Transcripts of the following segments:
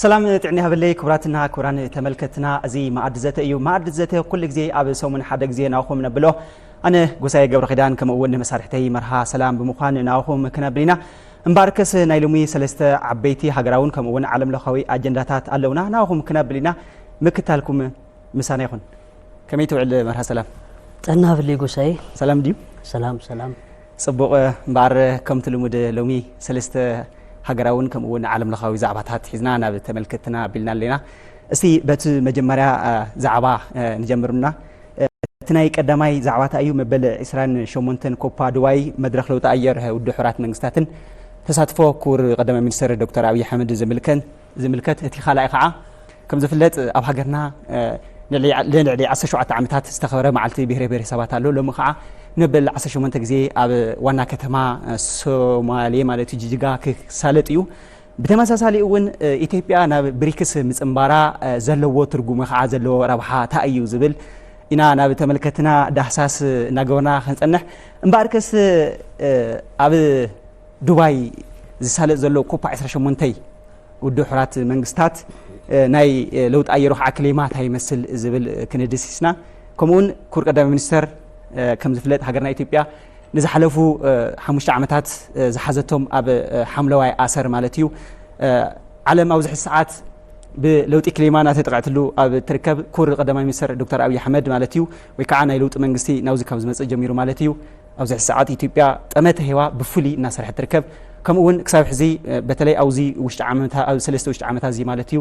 ሰላም ጥዕና ይሃበለይ ክቡራትና ክቡራን ተመልከትና፣ እዚ መኣዲ ዘተ እዩ። መኣዲ ዘተ ኩሉ ግዜ ኣብ ሰሙን ሓደ ግዜ ናኹም ነብሎ። ኣነ ጎሳየ ገብረ ኪዳን ከምኡ እውን መሳርሕተይ መርሃ ሰላም ብምዃን ናኹም ክነብል ኢና። እምበኣርከስ ናይ ሎሚ ሰለስተ ዓበይቲ ሃገራውን ከምኡ እውን ዓለም ለኻዊ ኣጀንዳታት ኣለውና፣ ናኹም ክነብል ኢና። ምክታልኩም ምሳና ይኹን። ከመይ ትውዕል መርሃ ሰላም? ጥዕና ሃበለይ ጎሳየ። ሰላም ድዩ? ሰላም ሰላም። ጽቡቕ። እምበኣር ከምቲ ልሙድ ሎሚ ሰለስተ ሃገራውን ከምኡ እውን ዓለም ለኻዊ ዛዕባታት ሒዝና ናብ ተመልከትና ኣቢልና ኣለና። እስቲ በቲ መጀመርያ ዛዕባ ንጀምርና። እቲ ናይ ቀዳማይ ዛዕባታ እዩ። መበል ዕስራን ሸሞንተን ኮፓ ዱባይ መድረኽ ለውጢ ኣየር ውድብ ሕቡራት መንግስታትን ተሳትፎ ክቡር ቀዳማይ ሚኒስትር ዶክተር ኣብይ ኣሕመድ ዝምልከት ዝምልከት። እቲ ካልኣይ ከዓ ከም ዝፍለጥ ኣብ ሃገርና ንልዕሊ ዓሰርተ ሸውዓተ ዓመታት ዝተኸበረ መዓልቲ ብሄረ ብሄረሰባት ኣሎ። ሎሚ ከዓ ንመበል ዓሰርተ ሸሞንተ ግዜ ኣብ ዋና ከተማ ሶማሌ ማለት እዩ ጅጅጋ ክሳለጥ እዩ። ብተመሳሳሊ እውን ኢትዮጵያ ናብ ብሪክስ ምፅንባራ ዘለዎ ትርጉም ወይ ከዓ ዘለዎ ረብሓ እንታይ እዩ ዝብል ኢና ናብ ተመልከትና ዳህሳስ እናገበርና ክንፀንሕ። እምበኣርከስ ኣብ ዱባይ ዝሳለጥ ዘሎ ኮፓ ዕስራን ሸሞንተን ውድብ ሕቡራት መንግስታት ናይ ለውጢ ኣየር ከዓ ክሌማ እንታይ ይመስል ዝብል ክንድስስና፣ ከምኡውን ክቡር ቀዳማይ ሚኒስተር ከም ዝፍለጥ ሃገርና ኢትዮጵያ ንዝሓለፉ ሓሙሽተ ዓመታት ዝሓዘቶም ኣብ ሓምለዋይ ኣሰር ማለት እዩ ዓለም ኣብዚ ሕዚ ሰዓት ብለውጢ ክሌማ እናተጠቕዐትሉ ኣብ ትርከብ ክቡር ቀዳማይ ሚኒስተር ዶክተር ኣብይ ኣሕመድ ማለት እዩ ወይ ከዓ ናይ ለውጢ መንግስቲ ናብዚ ካብ ዝመፅእ ጀሚሩ ማለት እዩ ኣብዚ ሕዚ ሰዓት ኢትዮጵያ ጠመተ ሄዋ ብፍሉይ እናሰርሐት ትርከብ። ከምኡ እውን ክሳብ ሕዚ በተለይ ኣብዚ ውሽጢ ዓመታ ኣብ ሰለስተ ውሽጢ ዓመታት እዚ ማለት እዩ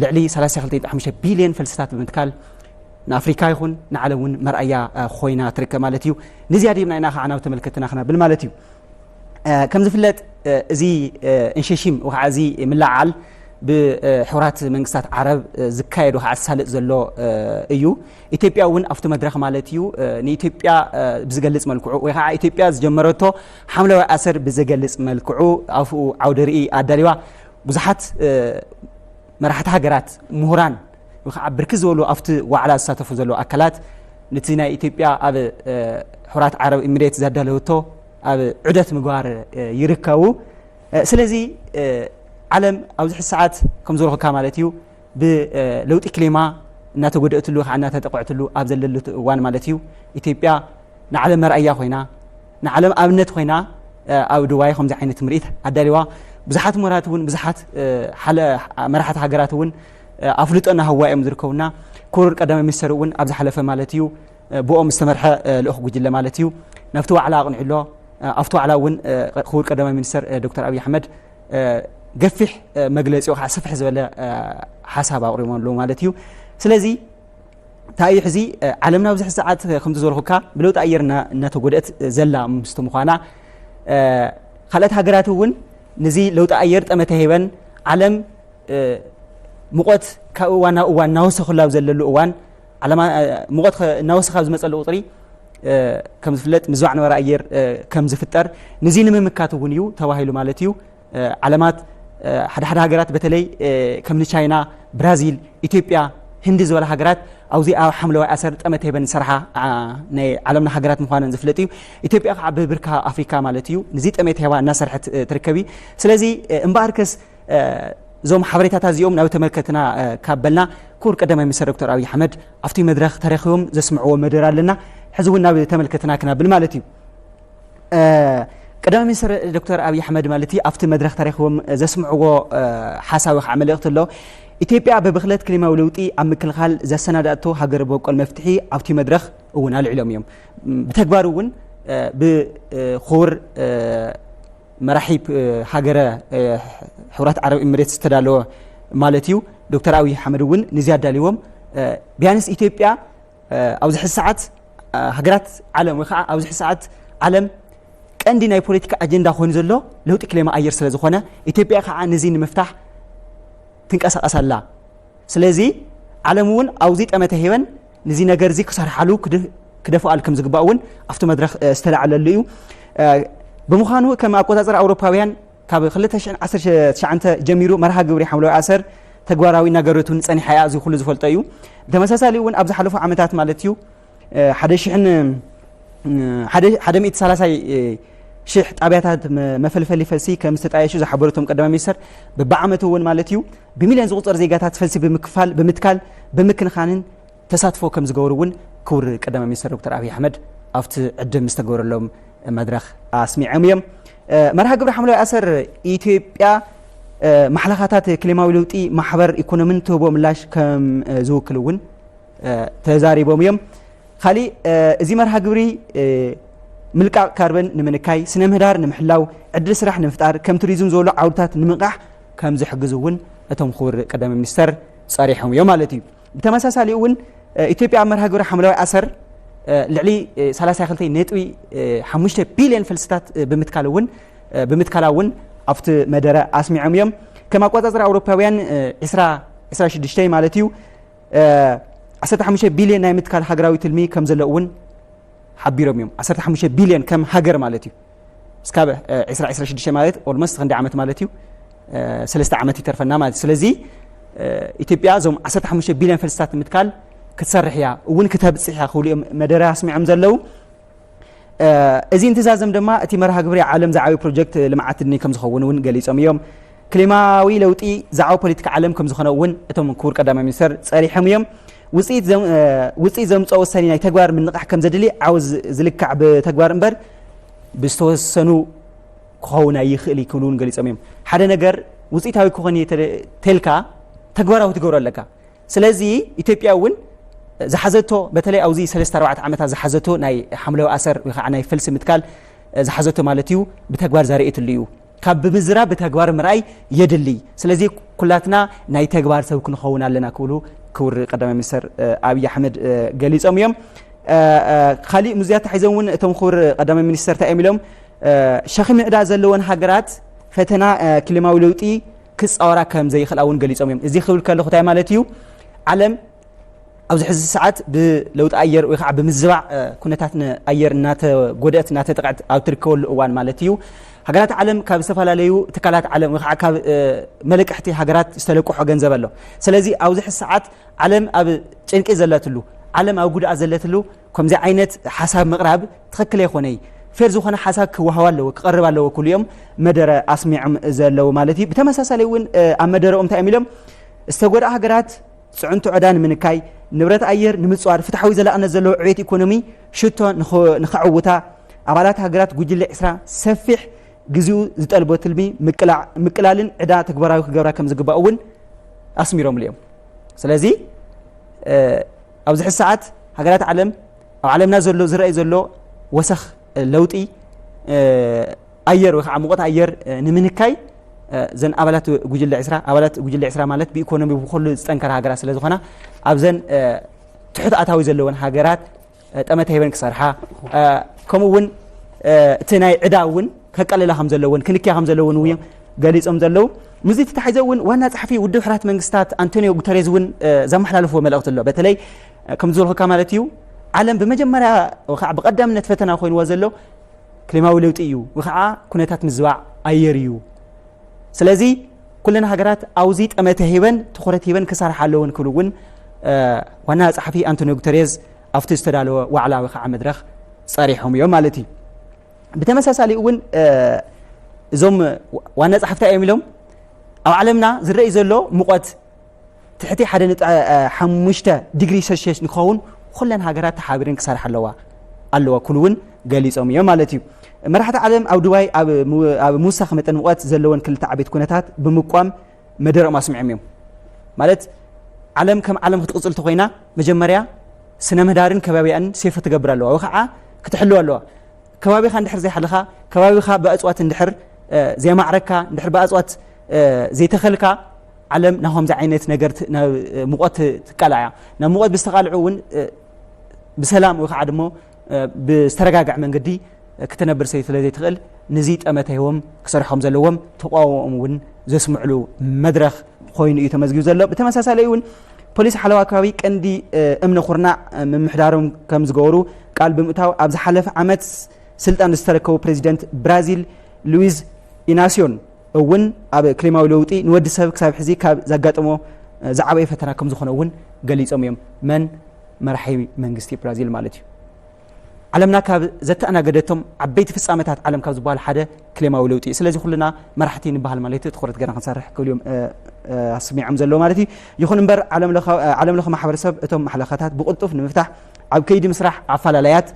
ልዕሊ ሰላሳ ክልተ ነጥቢ ሓሙሽተ ቢልዮን ፈልስታት ብምትካል ንኣፍሪካ ይኹን ንዓለም እውን መርኣያ ኮይና ትርከብ ማለት እዩ። ንዚኣ ዲብና ኢና ከዓ ናብ ተመልከትና ክነብል ማለት እዩ። ከም ዝፍለጥ እዚ እንሸሽም ወይ ከዓ እዚ ምልዓል ብሕቡራት መንግስታት ዓረብ ዝካየድ ወይ ከዓ ዝሳለጥ ዘሎ እዩ። ኢትዮጵያ እውን ኣብቲ መድረኽ ማለት እዩ ንኢትዮጵያ ብዝገልፅ መልክዑ ወይ ከዓ ኢትዮጵያ ዝጀመረቶ ሓምለዋይ ኣሰር ብዝገልፅ መልክዑ ኣብኡ ዓውደ ርኢ ኣዳሊዋ ብዙሓት መራሕቲ ሃገራት፣ ምሁራን ወይ ከዓ ብርክት ዝበሉ ኣብቲ ዋዕላ ዝሳተፉ ዘለዉ ኣካላት ነቲ ናይ ኢትዮጵያ ኣብ ሕቡራት ዓረብ ኢሚሬት ዘዳለወቶ ኣብ ዑደት ምግባር ይርከቡ። ስለዚ ዓለም ኣብዚ ሕዚ ሰዓት ከም ዝበልኩካ ማለት እዩ ብለውጢ ክሌማ እናተጎደእትሉ ወይ ከዓ እናተጠቕዐትሉ ኣብ ዘለለቱ እዋን ማለት እዩ ኢትዮጵያ ንዓለም መርኣያ ኮይና ንዓለም ኣብነት ኮይና ኣብ ዱባይ ከምዚ ዓይነት ምርኢት ኣዳሊዋ ብዙሓት ምሁራት እውን ብዙሓት ሓለ መራሕቲ ሃገራት እውን ኣፍልጦ እናሃዋ እዮም ዝርከቡና። ክቡር ቀዳማይ ሚኒስተር እውን ኣብ ዝሓለፈ ማለት እዩ ብኦም ዝተመርሐ ልኡኽ ጉጅለ ማለት እዩ ናብቲ ዋዕላ ኣቕኒዑ ኣሎ። ኣብቲ ዋዕላ እውን ክቡር ቀዳማይ ሚኒስተር ዶክተር ኣብይ ኣሕመድ ገፊሕ መግለፂ ወይ ከዓ ስፍሕ ዝበለ ሓሳብ ኣቕሪቦም ኣለዉ ማለት እዩ። ስለዚ እንታይ እዩ ሕዚ ዓለምና ኣብዚ ሕዚ ሰዓት ከምቲ ዝበልኩካ ብለውጢ ኣየር እናተጎድአት ዘላ ምስቲ ምዃና ካልኣት ሃገራት እውን ንዚ ለውጢ ኣየር ጠመተ ሂበን ዓለም ሙቐት ካብ እዋን ናብ እዋን እናወሰኸሉ ኣብ ዘለሉ እዋን ዓለማ ሙቐት እናወሰኸ ኣብ ዝመፀሉ ቁፅሪ ከም ዝፍለጥ ምዝባዕ ንበራ ኣየር ከም ዝፍጠር ንዚ ንምምካት እውን እዩ ተባሂሉ ማለት እዩ። ዓለማት ሓደ ሓደ ሃገራት በተለይ ከም ንቻይና፣ ብራዚል፣ ኢትዮጵያ፣ ህንዲ ዝበላ ሃገራት ኣብዚ ኣብ ሓምለዋይ ኣሰር ጠመተ ሂበን ዝሰርሓ ናይ ዓለምና ሃገራት ምዃነን ዝፍለጥ እዩ። ኢትዮጵያ ከዓ ብብርካ ኣፍሪካ ማለት እዩ ንዚ ጠመተ ሂባ እናሰርሐት ትርከብ እዩ። ስለዚ እምበኣርከስ እዞም ሓበሬታታት እዚኦም ናብ ተመልከትና ካብ በልና ክቡር ቀዳማይ ሚኒስተር ዶክተር ኣብይ ኣሕመድ ኣብቲ መድረኽ ተረኺቦም ዘስምዕዎ መደረ ኣለና። ሕዚ እውን ናብ ተመልከትና ክናብል ማለት እዩ። ቀዳማይ ሚኒስትር ዶክተር ኣብይ ኣሕመድ ማለት ኣብቲ መድረኽ ተረኺቦም ዘስምዕዎ ሓሳብ ወይ ከዓ መልእኽቲ ኣሎ። ኢትዮጵያ ብብኽለት ክሊማዊ ለውጢ ኣብ ምክልኻል ዘሰናዳእቶ ሃገር በቆል መፍትሒ ኣብቲ መድረኽ እውን ኣልዒሎም እዮም። ብተግባር እውን ብክቡር መራሒ ሃገረ ሕቡራት ዓረብ ኤምሬትስ ዝተዳለወ ማለት እዩ። ዶክተር ኣብይ ኣሕመድ እውን ንዚ ኣዳልዎም ቢያንስ ኢትዮጵያ ኣብዚ ሕዚ ሰዓት ሃገራት ዓለም ወይ ከዓ ኣብዚ ሕዚ ሰዓት ዓለም ቀንዲ ናይ ፖለቲካ ኣጀንዳ ኮይኑ ዘሎ ለውጢ ክሌማ ኣየር ስለ ዝኾነ ኢትዮጵያ ከዓ ነዚ ንምፍታሕ ትንቀሳቐስ ኣላ። ስለዚ ዓለም እውን ኣብዚ ጠመተ ሄበን ነዚ ነገር እዚ ክሰርሓሉ ክደፍኣሉ ከም ዝግባእ እውን ኣብቲ መድረኽ ዝተላዕለሉ እዩ። ብምዃኑ ከም ኣቆፃፅራ ኣውሮፓውያን ካብ ክልተ ሽሕን ዓሰርተ ትሽዓተ ጀሚሩ መርሃ ግብሪ ሓምለዋይ ኣሰር ተግባራዊ እናገበረት እውን ፀኒሓ እያ። እዚ ኩሉ ዝፈልጦ እዩ። ብተመሳሳሊ እውን ኣብ ዝሓለፉ ዓመታት ማለት እዩ ሓደ ሽሕን ሓደ ሚእቲ ሰላሳይ ሽሕ ጣብያታት መ- መፈልፈሊ ፈልሲ ከም ዝተጣየሹ ዝሓበሩ እቶም ቀዳማይ ሚኒስተር፣ በብዓመቱ እውን ማለት እዩ ብሚልዮን ዝቑጸር ዜጋታት ፈልሲ ብምክፋል ብምትካል ብምክንኻንን ተሳትፎ ከም ዝገበሩ እውን ክቡር ቀዳማይ ሚኒስተር ዶክተር ኣብይ ኣሕመድ ኣብቲ ዕድም ዝተገበረሎም መድረኽ ኣስሚዖም እዮም። መርሃ ግብሪ ሓምለዋይ ኣሰር ኢትዮጵያ ማሕለኻታት ክሊማዊ ለውጢ ማሕበር ኢኮኖሚን ትህቦ ምላሽ ከም ዝውክል እውን ተዛሪቦም እዮም። ካሊእ እዚ መርሃ ግብሪ ምልቃቕ ካርበን ንምንካይ፣ ስነ ምህዳር ንምሕላው፣ ዕድል ስራሕ ንምፍጣር፣ ከም ቱሪዝም ዝበሉ ዓውድታት ንምንቃሕ ከም ዝሕግዝ እውን እቶም ክቡር ቀዳማይ ሚኒስተር ጸሪሖም እዮም ማለት እዩ። ብተመሳሳሊ እውን ኢትዮጵያ ኣብ መርሃ ግብሪ ሓምለዋይ ኣሰር ልዕሊ ሰላሳ ክልተ ነጥቢ ሓሙሽተ ቢልዮን ፈልስታት ብምትካል እውን ብምትካላ እውን ኣብቲ መደረ ኣስሚዖም እዮም። ከም ኣቆጻጽራ ኣውሮፓውያን ዕስራ ዕስራ ሽዱሽተ ማለት እዩ ዓሰርተ ሓሙሽተ ቢልዮን ናይ ምትካል ሃገራዊ ትልሚ ከም ዘሎ እውን ሓቢሮም እዮም። ዓሰርተ ሓሙሽተ ቢልዮን ከም ሃገር ማለት እዩ። እስካብ ዕስራ ዕስራ ሽዱሽተ ማለት ኦልሞስት ክንዲ ዓመት ማለት እዩ። ሰለስተ ዓመት ይተርፈና ማለት እዩ። ስለዚ ኢትዮጵያ እዞም ዓሰርተ ሓሙሽተ ቢልዮን ፈልስታት ምትካል ክትሰርሕ እያ እውን ክተብፅሕ እያ ክብሉ እዮም መደረ ኣስሚዖም ዘለዉ። እዚ እንትዛዘም ድማ እቲ መርሃ ግብሪ ዓለም ዝዓበየ ፕሮጀክት ልምዓት እድኒ ከም ዝኸውን እውን ገሊፆም እዮም። ክሊማዊ ለውጢ ዛዕባ ፖለቲካ ዓለም ከም ዝኾነ እውን እቶም ክቡር ቀዳማይ ሚኒስተር ጸሪሖም እዮም። ውፅኢት ዘም- ውፅኢት ዘምፅኦ ወሳኒ ናይ ተግባር ምንቕራሕ ከም ዘድሊ ዓወት ዝ- ዝልካዕ ብተግባር እምበር ብዝተወሰኑ ክኸውን ኣይኽእል እዩ ክብሉ እውን ገሊፆም እዮም። ሓደ ነገር ውፅኢታዊ ክኾን እየ ተደ- ተልካ ተግባራዊ ትገብሮ ኣለካ። ስለዚ ኢትዮጵያ እውን ዝሓዘቶ በተለይ ኣብዚ ሰለስተ ኣርባዕተ ዓመታት ዝሓዘቶ ናይ ሓምለዊ ኣሰር ወይ ከዓ ናይ ፈልሲ ምትካል ዝሓዘቶ ማለት እዩ ብተግባር ዘርእየትሉ እዩ። ካብ ብምዝራብ ብተግባር ምርኣይ የድሊ። ስለዚ ኩላትና ናይ ተግባር ሰብ ክንኸውን ኣለና ክብሉ ክቡር ቀዳማይ ሚኒስተር ኣብይ ኣሕመድ ገሊፆም እዮም። ካሊእ ምስዚኣ ተታሒዞም እውን እቶም ክቡር ቀዳማይ ሚኒስተር እንታይ እዮም ኢሎም? ሸኽሚ ዕዳ ዘለወን ሃገራት ፈተና ክሊማዊ ለውጢ ክፃወራ ከም ዘይኽእላ እውን ገሊፆም እዮም። እዚ ክብል ከለኹ እንታይ ማለት እዩ? ዓለም ኣብዚ ሕዚ ሰዓት ብለውጢ ኣየር ወይ ከዓ ብምዝባዕ ኩነታት ኣየር እናተጎደአት እናተጠቕዐት ኣብ ትርከበሉ እዋን ማለት እዩ። ሃገራት ዓለም ካብ ዝተፈላለዩ ትካላት ዓለም ወይ ከዓ ካብ መለቅሕቲ ሃገራት ዝተለቅሖ ገንዘብ ኣሎ። ስለዚ ኣብዚ ሕዚ ሰዓት ዓለም ኣብ ጭንቂ ዘለትሉ፣ ዓለም ኣብ ጉድኣት ዘለትሉ ከምዚ ዓይነት ሓሳብ ምቕራብ ትኽክል ኣይኮነይ። ፌር ዝኾነ ሓሳብ ክወሃብ ኣለዎ፣ ክቐርብ ኣለዎ ክብሉ እዮም መደረ ኣስሚዖም ዘለዉ ማለት እዩ። ብተመሳሳሊ እውን ኣብ መደረኦም እንታይ እዮም ኢሎም? ዝተጎድኣ ሃገራት ፅዕንቶ ዕዳ ንምንካይ፣ ንብረት ኣየር ንምፅዋር፣ ፍትሓዊ ዘላቕነት ዘለዎ ዕቤት ኢኮኖሚ ሽቶ ንኸ- ንኸዕውታ ኣባላት ሃገራት ጉጅለ ዕስራ ሰፊሕ ግዚኡ ዝጠልቦ ትልሚ ምቅላዕ- ምቅላልን ዕዳ ተግባራዊ ክገብራ ከም ዝግባእ እውን ኣስሚሮምሉ እዮም። ስለዚ ኣብዚ ሕዚ ሰዓት ሃገራት ዓለም ኣብ ዓለምና ዘሎ ዝረኣይ ዘሎ ወሰኽ ለውጢ ኣየር ወይ ከዓ ሙቐት ኣየር ንምንካይ ዘን ኣባላት ጉጅለ ዕስራ ኣባላት ጉጅለ ዕስራ ማለት ብኢኮኖሚ ብኩሉ ዝጠንከራ ሃገራት ስለ ዝኾና ኣብዘን ትሑት ኣታዊ ዘለወን ሃገራት ጠመተ ሂበን ክሰርሓ ከምኡ እውን እቲ ናይ ዕዳ እውን ከቀልላ ከም ዘለውን ክንክያ ከም ዘለውን እውን ገሊፆም ዘለዉ። ምስዚ ተታሒዘ እውን ዋና ጸሓፊ ውድብ ሕራት መንግስታት ኣንቶኒዮ ጉተሬዝ እውን ዘመሓላለፍዎ መልእኽቲ ኣሎ። በተለይ ከም ዝበልኩካ ማለት እዩ ዓለም ብመጀመርያ ወይ ከዓ ብቐዳምነት ፈተና ኮይንዎ ዘሎ ክሊማዊ ለውጢ እዩ ወይ ከዓ ኩነታት ምዝባዕ ኣየር እዩ። ስለዚ ኩለን ሃገራት ኣብዚ ጠመተ ሂበን ትኹረት ሂበን ክሰርሓ ኣለውን ክብሉ እውን ዋና ጸሓፊ ኣንቶኒዮ ጉተሬዝ ኣብቲ ዝተዳለወ ዋዕላ ወይ ከዓ መድረኽ ጸሪሖም እዮም ማለት እዩ። ብተመሳሳሊ እውን እዞም ዋና ጸሓፍቲ እዮም ኢሎም ኣብ ዓለምና ዝረኢ ዘሎ ሙቐት ትሕቲ ሓደ ነጥቢ ሓሙሽተ ዲግሪ ሴልሽየስ ንክኸውን ኩለን ሃገራት ተሓቢረን ክሰርሓ ኣለዋ ኣለዋ ክብሉ እውን ገሊፆም እዮም ማለት እዩ። መራሕቲ ዓለም ኣብ ዱባይ ኣብ ምው- ኣብ ምውሳኽ መጠን ሙቐት ዘለወን ክልተ ዓበይቲ ኩነታት ብምቋም መደረኦም ኣስሚዖም እዮም። ማለት ዓለም ከም ዓለም ክትቕፅል ተኮይና መጀመርያ ስነ ምህዳርን ከባቢኣን ሴፍ ክትገብር ኣለዋ ወይ ከዓ ክትሕልው ኣለዋ። ከባቢኻ እንድሕር ዘይሓለኻ ከባቢኻ ብእፅዋት እንድሕር ዘየማዕረካ እንድሕር ብእፅዋት ዘይተኸልካ ዓለም ናብ ከምዚ ዓይነት ነገር ናብ ሙቐት ትቃላዕ እያ። ናብ ሙቐት ብዝተቃልዑ እውን ብሰላም ወይ ከዓ ድሞ ብዝተረጋግዐ መንገዲ ክትነብር ስለ ዘይትኽእል ንዚ ጠመተ ሂቦም ክሰርሑ ከም ዘለዎም ተቃውሞኦም እውን ዘስምዕሉ መድረኽ ኮይኑ እዩ ተመዝጊቡ ዘሎ። ብተመሳሳሊ እውን ፖሊስ ሓለዋ ከባቢ ቀንዲ እምነ ኩርናዕ ምምሕዳሮም ከም ዝገበሩ ቃል ብምእታው ኣብ ዝሓለፈ ዓመት ስልጣን ዝተረከቡ ፕሬዚደንት ብራዚል ሉዊዝ ኢናሲዮን እውን ኣብ ክሊማዊ ለውጢ ንወዲ ሰብ ክሳብ ሕዚ ካብ ዘጋጠሞ ዝዓበየ ፈተና ከም ዝኾነ እውን ገሊፆም እዮም። መን መራሒ መንግስቲ ብራዚል ማለት እዩ። ዓለምና ካብ ዘተኣናገደቶም ዓበይቲ ፍጻመታት ዓለም ካብ ዝበሃሉ ሓደ ክሌማዊ ለውጢ እዩ። ስለዚ ኩልና መራሕቲ ንበሃል ማለት እዩ፣ ትኹረት ገይርና ክንሰርሕ ክብሉ እዮም፣ እ፣ እ፣ ኣስሚዖም ዘለዉ ማለት እዩ። ይኹን እምበር ዓለም ለኸ-፣ እ፣ ዓለም ለኸ ማሕበረሰብ እቶም ማሕለኻታት ብቕልጡፍ ንምፍታሕ ኣብ ከይዲ ምስራሕ ኣፈላለያት፣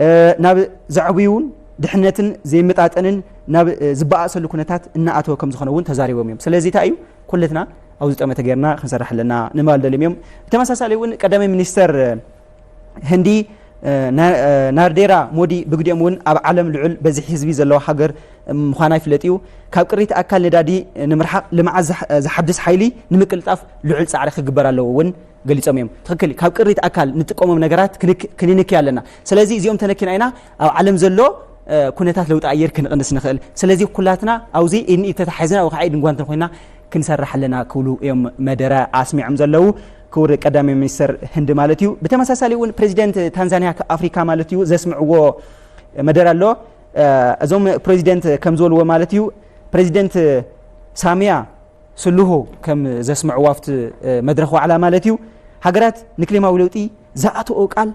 እ፣ ናብ ዘዕብዩን ድሕነትን ዘይመጣጠንን ናብ፣ እ፣ ዝበኣሰሉ ኩነታት እናኣተወ ከም ዝኾነ እውን ተዛሪቦም እዮም። ስለዚ እንታይ እዩ ኩለትና ኣብዚ ጠመተ ገይርና ክንሰርሕ ኣለና ንምባል ደልዮም እዮም። ብተመሳሳሊ እውን ቀዳማይ ሚኒስተር ህንዲ፣ እ፣ ና-፣ እ፣ ናርዴራ ሞዲ ብግዲኦም እውን ኣብ ዓለም ልዑል በዝሒ ህዝቢ ዘለዋ ሃገር ምዃና ይፍለጥ እዩ። ካብ ቅሪት ኣካል ነዳዲ ንምርሓቕ ልምዓት ዝሓ-፣ ዝሓድስ ሓይሊ ንምቅልጣፍ ልዑል ጻዕሪ ክግበር ኣለዎ እውን ገሊጾም እዮም። ትኽክል እዩ። ካብ ቅሪት ኣካል ንጥቀሞም ነገራት ክንክ-፣ ክንንክይ ኣለና። ስለዚ እዚኦም ተነኪና ኢና ኣብ ዓለም ዘሎ፣ እ፣ ኩነታት ለውጢ ኣየር ክንቕንስ ንኽእል። ስለዚ ኩላትና ኣብዚ ኢድ ንኢድ ተተሓሒዝና ወይ ከዓ ኢድን ጓንትን ኮይና ክንሰርሕ ኣለና ክብሉ እዮም መደረ ኣስሚዖም ዘለዉ። ክቡር ቀዳማይ ሚኒስተር ህንዲ ማለት እዩ። ብተመሳሳሊ እውን ፕሬዚደንት ታንዛንያ ኣፍሪካ ማለት እዩ ዘስምዕዎ መደረ ኣሎ። እ፣ እዞም ፕሬዚደንት ከም ዝበልዎ ማለት እዩ ፕሬዚደንት ሳሚያ ስሉሁ ከም ዘስምዕዎ ኣብቲ፣ እ፣ መድረኽ ዋዕላ ማለት እዩ ሃገራት ንክሌማዊ ለውጢ ዝኣተኦ ቃል፣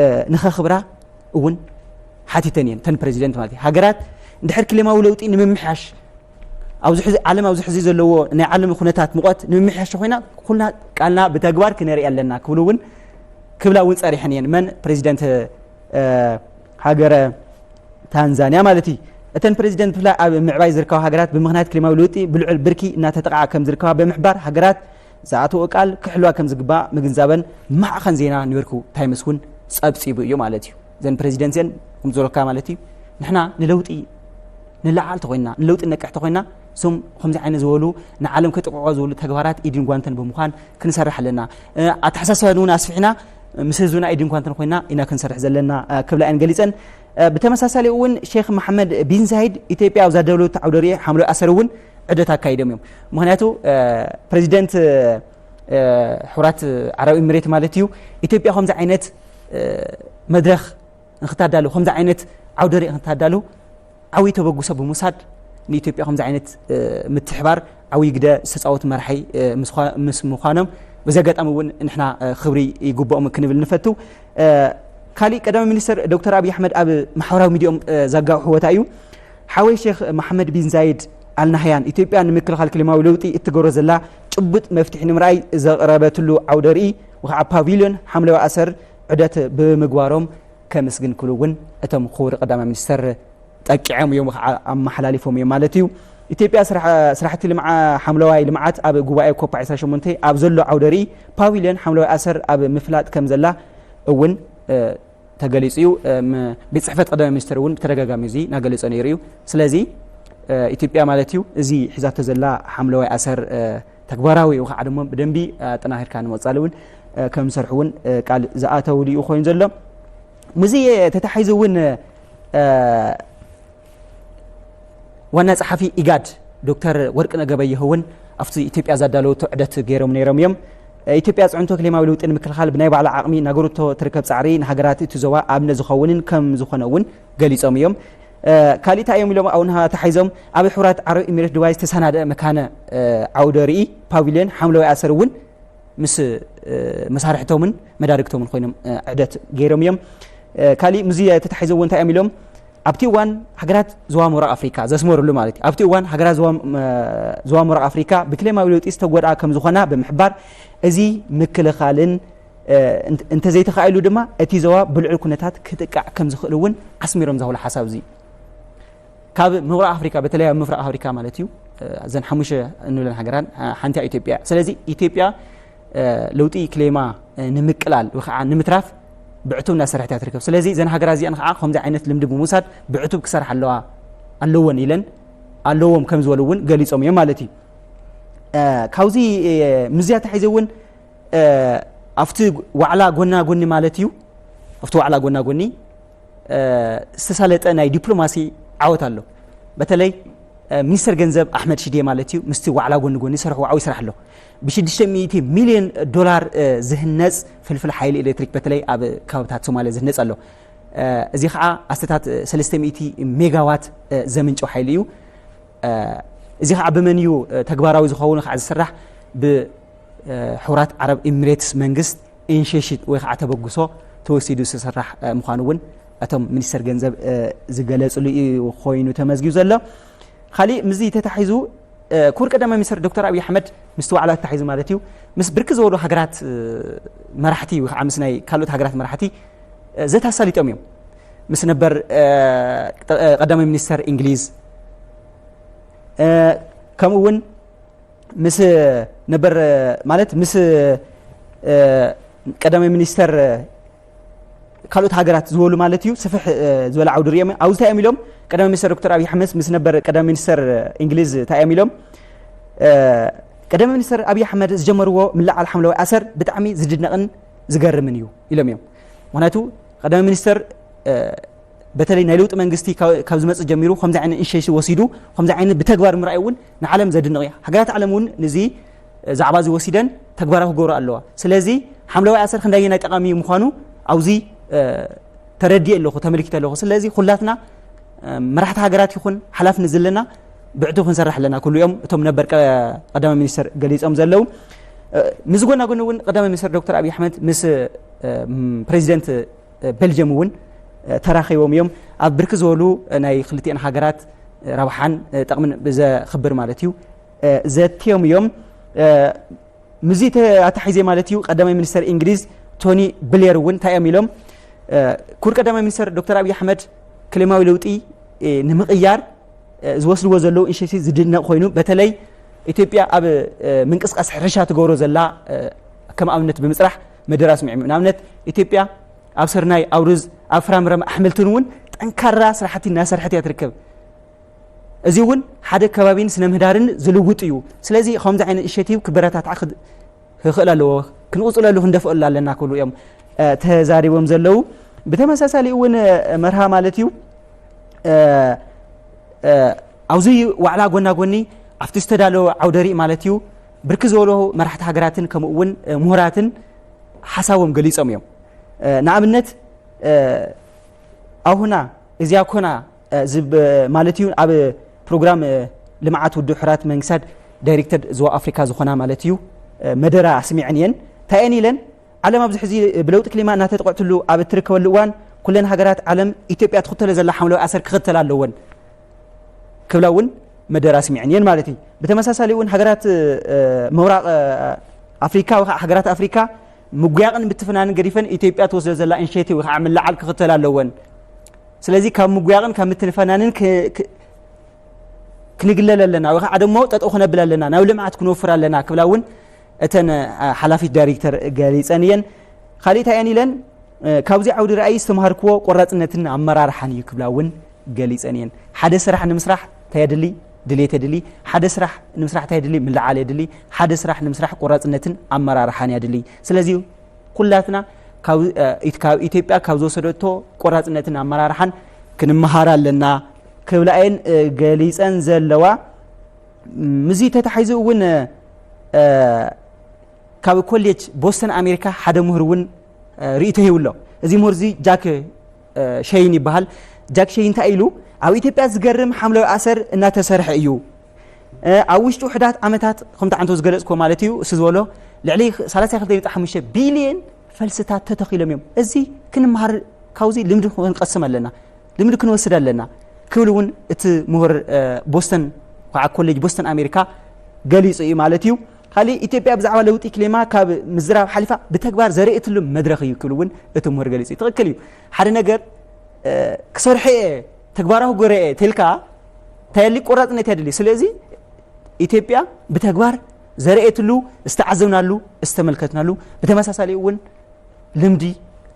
እ፣ ንኸኽብራ እውን ሓቲተን እየን። እተን ፕሬዚደንት ማለት እዩ ሃገራት እንድሕር ክሌማዊ ለውጢ ንምምሕያሽ ኣብዚ ሕዚ ዓለም ኣብዚ ሕዚ ዘለዎ ናይ ዓለም ኩነታት ሙቐት ንምምሕያሽ ኮይና ኩልና ቃልና ብተግባር ክነርኢ ኣለና ክብሉ እውን ክብላ እውን ጸሪሐን እየን። መን ፕሬዚደንት፣ እ፣ ሃገረ ታንዛንያ ማለት እዩ። እተን ፕሬዚደንት ብፍላይ ኣብ ምዕባይ ዝርከባ ሃገራት ብምኽንያት ክሊማዊ ለውጢ ብልዑል ብርኪ እናተጠቕዓ ከም ዝርከባ ብምሕባር ሃገራት ዝኣተወ ቃል ክሕልዋ ከም ዝግባእ ምግንዛበን ማዕኸን ዜና ኒውዮርክ ታይምስ እውን ጸብጺቡ እዩ ማለት እዩ። እዘን ፕሬዚደንት እዚአን ከም ዝበለካ ማለት እዩ ንሕና ንለውጢ ንለዓል ተኮይና ንለውጢ ነቅሕ ተኮይና እዞም ከምዚ ዓይነት ዝበሉ ንዓለም ከጥቅዖ ዝበሉ ተግባራት ኢድን ጓንትን ብምዃን ክንሰርሕ ኣለና። እ፣ ኣተሓሳስባን እውን ኣስፊሕና ምስ ህዝብና ኢድን ጓንትን ኮይና ኢና ክንሰርሕ ዘለና፣ እ፣ ክብላ እየን ገሊፀን። እ፣ ብተመሳሳሊ እውን ሼክ መሓመድ ቢን ዛይድ ኢትዮጵያ ኣብ ዛደለወቶ ዓውደ ርኢይ ሓምለዋይ ኣሰር እውን ዕደት ኣካይዶም እዮም። ምክንያቱ፣ እ፣ ፕሬዚደንት፣ እ፣ ሕቡራት ዓረብ ኤሚሬት ማለት እዩ ኢትዮጵያ ከምዚ ዓይነት፣ እ፣ መድረኽ ንክታዳሉ ከምዚ ዓይነት ዓውደ ርኢይ ንክታዳሉ ዓብይ ተበግሶ ብምውሳድ ንኢትዮጵያ ከምዚ ዓይነት፣ እ፣ ምትሕባር ዓብይ ግደ ዝተፃወቱ መራሒ፣ እ፣ ምስ ኳ-፣ ምስ ምዃኖም በዚ ኣጋጣሚ እውን ንሕና፣ እ፣ ክብሪ ይግብኦም ክንብል ንፈቱ። እ፣ ካሊእ ቀዳማይ ሚኒስትር ዶክተር ኣብይ ኣሕመድ ኣብ ማሕበራዊ ሚዲያኦም፣ እ፣ ዘጋውሕዎ እንታይ እዩ? ሓወይ ሼክ መሓመድ ቢን ዛይድ ኣልናህያን ኢትዮጵያ ንምክልኻል ክሊማዊ ለውጢ እትገብሮ ዘላ ጭቡጥ መፍትሒ ንምርኣይ ዘቕረበትሉ ዓውደ ርኢይ ወይ ከዓ ፓቪልዮን ሓምለዋይ ኣሰር ዕደት ብምግባሮም ከምስግን ክብሉ እውን እቶም ክቡር ቀዳማይ ሚኒስተር ጠቂዖም እዮም፣ ከዓ ኣመሓላሊፎም እዮም ማለት እዩ። ኢትዮጵያ ስራሕ-፣ ስራሕቲ ልምዓ-፣ ሓምለዋይ ልምዓት ኣብ ጉባኤ ኮፕ ዕስራን ሸሞንተን ኣብ ዘሎ ዓውደ ርኢይ ፓቪልዮን ሓምለዋይ ኣሰር ኣብ ምፍላጥ ከም ዘላ እውን፣ እ፣ ተገሊጹ እዩ። እ፣ ም-፣ ቤት ጽሕፈት ቀዳማይ ሚኒስተር እውን ብተደጋጋሚ እዚ እናገለጸ ነይሩ እዩ። ስለዚ፣ እ፣ ኢትዮጵያ ማለት እዩ እዚ ሒዛቶ ዘላ ሓምለዋይ ኣሰር፣ እ፣ ተግባራዊ ወይ ከዓ ድማ ብደንቢ ኣጠናኺርካ ንምቕጻል እውን፣ እ፣ ከም ዝሰርሑ እውን፣ እ፣ ቃል ዝኣተውሉ እዩ ኮይኑ ዘሎ። ምስዚ ተታሒዙ እውን፣ እ፣ ዋና ጸሓፊ ኢጋድ ዶክተር ወርቅነህ ገበየሁ እውን ኣብቲ ኢትዮጵያ ዘዳለወቶ ዕደት ገይሮም ነይሮም እዮም። እ፣ ኢትዮጵያ ጽዕንቶ ክሌማዊ ለውጢ ንምክልኻል ብናይ ባዕላ ዓቕሚ እናገበረቶ ትርከብ ጻዕሪ ንሃገራት እቲ ዞባ ኣብነት ዝኸውንን ከም ዝኾነ እውን ገሊጾም እዮም። እ፣ ካሊእ እንታይ እዮም ኢሎም ኣብኡ ተታሒዞም ኣብ ሕቡራት ዓረብ ኤሚሬት ዱባይ ዝተሰናደአ መካነ፣ እ፣ ዓውደ ርኢይ ፓቪልዮን ሓምለዋይ ኣሰር እውን ምስ፣ እ፣ መሳርሕቶምን መዳርግቶምን ኮይኖም፣ እ፣ ዕደት ገይሮም እዮም። እ፣ ካሊእ ምስዚ ተታሒዞ እውን እንታይ እዮም ኢሎም ኣብቲ እዋን ሃገራት ዞባ ምብራቕ ኣፍሪካ ዘስመሩሉ ማለት እዩ ኣብቲ እዋን ሃገራት ዞባ፣ እ፣ ዞባ ምብራቕ ኣፍሪካ ብክሌማዊ ለውጢ ዝተጎድኣ ከም ዝኾና ብምሕባር እዚ ምክልኻልን፣ እ፣ እንተ-፣ እንተዘይተኻኢሉ ድማ እቲ ዞባ ብልዑል ኩነታት ክጥቃዕ ከም ዝኽእል እውን ኣስሚሮም ዝሃብሉ ሓሳብ እዚ እዩ። ካብ ምብራቕ ኣፍሪካ በተለይ ኣብ ምፍራቕ ኣፍሪካ ማለት እዩ፣ እ፣ እዘን ሓሙሽተ እንብለን ሃገራት፣ እ፣ ሓንቲ ኢትዮጵያ። ስለዚ ኢትዮጵያ፣ እ፣ ለውጢ ክሌማ፣ እ፣ ንምቅላል ወይ ከዓ ንምትራፍ ብዕቱብ እናሰርሐት እያ ትርከብ። ስለዚ እዘን ሃገራት እዚኣን ከዓ ከምዚ ዓይነት ልምዲ ብምውሳድ ብዕቱብ ክሰርሕ ኣለዋ፣ ኣለወን ኢለን ኣለዎም ከም ዝበሉ እውን ገሊፆም እዮም ማለት እዩ። እ፣ ካብዚ፣ እ፣ ምስዚኣ ተታሒዘ እውን፣ እ፣ ኣብቲ ዋዕላ ጎና ጎኒ ማለት እዩ ኣብቲ ዋዕላ ጎና ጎኒ፣ እ፣ ዝተሳለጠ ናይ ዲፕሎማሲ ዓወት ኣሎ። በተለይ፣ እ፣ ሚኒስተር ገንዘብ ኣሕመድ ሽዴ ማለት እዩ ምስቲ ዋዕላ ጎኒ ጎኒ ዝሰርሕዎ ዓብዪ ስራሕ ኣሎ። ብሽዱሽተ ሚእቲ ሚልዮን ዶላር፣ እ፣ ዝህነፅ ፍልፍል ሓይሊ ኤሌክትሪክ በተለይ ኣብ ከባብታት ሶማልያ ዝህነፅ ኣሎ። እ፣ እዚ ከዓ ኣስታት ሰለስተ ሚእቲ ሜጋዋት፣ እ፣ ዘምንጨው ሓይሊ እዩ። እ፣ እዚ ከዓ ብመን እዩ፣ እ፣ ተግባራዊ ዝኸውን ከዓ ዝስራሕ ብ እ፣ ሕቡራት ዓረብ ኤሚሬትስ መንግስት ኢኒሼሽን ወይ ከዓ ተበግሶ ተወሲዱ ዝተሰራሕ ምዃኑ እውን እቶም ሚኒስተር ገንዘብ ዝገለፅሉ እዩ ኮይኑ ተመዝጊቡ ዘሎ። ካሊእ ምስዚ ተታሒዙ ክቡር ቀዳማይ ሚኒስተር ዶክተር ኣብይ ኣሕመድ ምስቲ ዋዕላ ተታሒዙ ማለት እዩ ምስ ብርክ ዝበሉ ሃገራት መራሕቲ ወይ ከዓ ምስ ናይ ካልኦት ሃገራት መራሕቲ ዘተ ኣሳሊጦም እዮም። ምስ ነበር ቀዳማይ ሚኒስተር እንግሊዝ ከምኡ እውን ምስ ነበር ማለት ምስ ቀዳማይ ሚኒስተር ካልኦት ሃገራት ዝበሉ ማለት እዩ ስፍሕ ዝበለ ዓውዲ ሪኦም ኣብዚ እንታይ እዮም ኢሎም ቀዳማይ ሚኒስተር ዶክተር ኣብይ ኣሕመድ ምስ ነበር ቀዳማይ ሚኒስተር እንግሊዝ እንታይ እዮም ኢሎም ቀዳማይ ሚኒስተር ኣብይ ኣሕመድ ዝጀመርዎ ምልዓል ሓምለዋይ ኣሰር ብጣዕሚ ዝድነቕን ዝገርምን እዩ ኢሎም እዮም። ምክንያቱ ቀዳማይ ሚኒስተር በተለይ ናይ ለውጢ መንግስቲ ካብ ዝመፅእ ጀሚሩ ከምዚ ዓይነት ኢኒሼቲቭ ወሲዱ ከምዚ ዓይነት ብተግባር ምርኣይ እውን ንዓለም ዘድንቕ እዩ። ሃገራት ዓለም እውን ንዚ ዛዕባ እዚ ወሲደን ተግባራዊ ክገብሩ ኣለዋ። ስለዚ ሓምለዋይ ኣሰር ክንደየናይ ጠቓሚ ምዃኑ ኣብዚ ተረዲኤ ኣለኹ፣ ተመልኪተ ኣለኹ። ስለዚ ኩላትና መራሕቲ ሃገራት ይኹን ሓላፍነት ዘለና ብዕቱ ክንሰርሕ ኣለና ክብሉ እዮም እቶም ነበር ቀዳማይ ሚኒስተር ገሊፆም ዘለዉ። ምስ ጎና ጎኒ እውን ቀዳማይ ሚኒስተር ዶክተር ኣብይ ኣሕመድ ምስ ፕሬዚደንት ቤልጅየም እውን ተራኺቦም እዮም። ኣብ ብርክ ዝበሉ ናይ ክልቲኤን ሃገራት ረብሓን ጠቕምን ብዘኽብር ማለት እዩ ዘትዮም እዮም። ምስዚ ኣተሓሒዘ ማለት እዩ ቀዳማይ ሚኒስተር እንግሊዝ ቶኒ ብሌር እውን እንታይ እዮም ኢሎም ክቡር ቀዳማይ ሚኒስተር ዶክተር ኣብይ ኣሕመድ ክሊማዊ ለውጢ ንምቕያር ዝወስድዎ ዘለዉ ኢኒሼቲቭ ዝድነቕ ኮይኑ በተለይ ኢትዮጵያ ኣብ ምንቅስቃስ ሕርሻ ትገብሮ ዘላ ከም ኣብነት ብምፅራሕ መደረ ኣስሚዖም እዮም። ንኣብነት ኢትዮጵያ ኣብ ስርናይ፣ ኣብ ሩዝ፣ ኣብ ፍራምረን ኣሕምልትን እውን ጠንካራ ስራሕቲ እናሰርሐት እያ ትርከብ። እዚ እውን ሓደ ከባቢን ስነ ምህዳርን ዝልውጥ እዩ። ስለዚ ከምዚ ዓይነት ኢኒሼቲቭ ክበረታታዕ ክኽእል ኣለዎ፣ ክንቕፅለሉ ክንደፍኣሉ ኣለና ክብሉ እዮም ተዛሪቦም ዘለዉ። ብተመሳሳሊ እውን መርሃ ማለት እዩ ኣብዚ ዋዕላ ጎና ጎኒ ኣብቲ ዝተዳለወ ዓውደ ርኢ ማለት እዩ ብርክ ዝበሉ መራሕቲ ሃገራትን ከምኡ እውን ምሁራትን ሓሳቦም ገሊፆም እዮም። ንኣብነት ኣሁና እዚኣ ኮና ማለት እዩ ኣብ ፕሮግራም ልምዓት ውድብ ሕራት መንግስታት ዳይሬክተር ዞባ ኣፍሪካ ዝኾና ማለት እዩ መደረ ኣስሚዐን እየን። እንታይ እየን ኢለን ዓለም ኣብዚ ሕዚ ብለውጢ ክሊማ እናተጠቕዐትሉ ኣብ እትርከበሉ እዋን ኩለን ሃገራት ዓለም ኢትዮጵያ ትኽተሎ ዘላ ሓምለዋይ ኣሰር ክኽተላ ኣለወን ክብላ እውን መደረ ኣስሚዐን እየን ማለት እዩ። ብተመሳሳሊ እውን ሃገራት ምብራቕ ኣፍሪካ ወይ ከዓ ሃገራት ኣፍሪካ ምጉያቕን ምትፍናንን ገዲፈን ኢትዮጵያ ትወስዶ ዘላ ኢኒሼቲቭ ወይ ከዓ ምልዓል ክኽተላ ኣለወን። ስለዚ ካብ ምጉያቕን ካብ ምትንፈናንን ክንግለል ኣለና ወይ ከዓ ደሞ ጠጠው ክነብል ኣለና ናብ ልምዓት ክንወፍር ኣለና ክብላ እውን እተን ሓላፊት ዳይሬክተር ገሊፀን እየን። ካሊእ እንታይ እየን ኢለን ካብዚ ዓውዲ ርኣይ ዝተምሃርክዎ ቆራፅነትን ኣመራርሓን እዩ ክብላ እውን ገሊፀን እየን። ሓደ ስራሕ ንምስራሕ እንታይ የድሊ? ድሌት የድሊ። ሓደ ስራሕ ንምስራሕ እንታይ የድሊ? ምልዓል የድሊ። ሓደ ስራሕ ንምስራሕ ቆራፅነትን ኣመራርሓን የድሊ። ስለዚ ኩላትና ካብ ኢትዮጵያ ካብ ዝወሰደቶ ቆራፅነትን ኣመራርሓን ክንመሃር ኣለና ክብላ እየን ገሊፀን ዘለዋ። ምስዚ ተታሒዙ እውን ካብ ኮሌጅ ቦስተን ኣሜሪካ ሓደ ምሁር እውን ርእይቶ ሂቡ ኣሎ። እዚ ምሁር እዚ ጃክ ሸይን ይበሃል። ጃክ ሸይን እንታይ ኢሉ ኣብ ኢትዮጵያ ዝገርም ሓምለዋይ ኣሰር እናተሰርሐ እዩ። ኣብ ውሽጢ ውሕዳት ዓመታት ከምቲ ዓንቶ ዝገለፅኮ ማለት እዩ እሱ ዝበሎ ልዕሊ ሰላሳ ክልተ ነጥቢ ሓሙሽተ ቢልዮን ፈልስታት ተተኺሎም እዮም። እዚ ክንመሃር ካብዚ ልምዲ ክንቀስም ኣለና። ልምዲ ክንወስድ ኣለና ክብል እውን እቲ ምሁር ቦስተን ከዓ ኮሌጅ ቦስተን ኣሜሪካ ገሊፁ እዩ ማለት እዩ። ካሊእ ኢትዮጵያ ብዛዕባ ለውጢ ክሊማ ካብ ምዝራብ ሓሊፋ ብተግባር ዘርእየትሉ መድረኽ እዩ ክብል እውን እቲ ምሁር ገሊፁ እዩ። ትኽክል እዩ። ሓደ ነገር ክሰርሐ እየ ተግባራዊ ገረ እየ ተልካ እንታይ የድሊ? ቆራፅነት የድሊ። ስለዚ ኢትዮጵያ ብተግባር ዘርእየትሉ ዝተዓዘብናሉ ዝተመልከትናሉ ብተመሳሳሊ እውን ልምዲ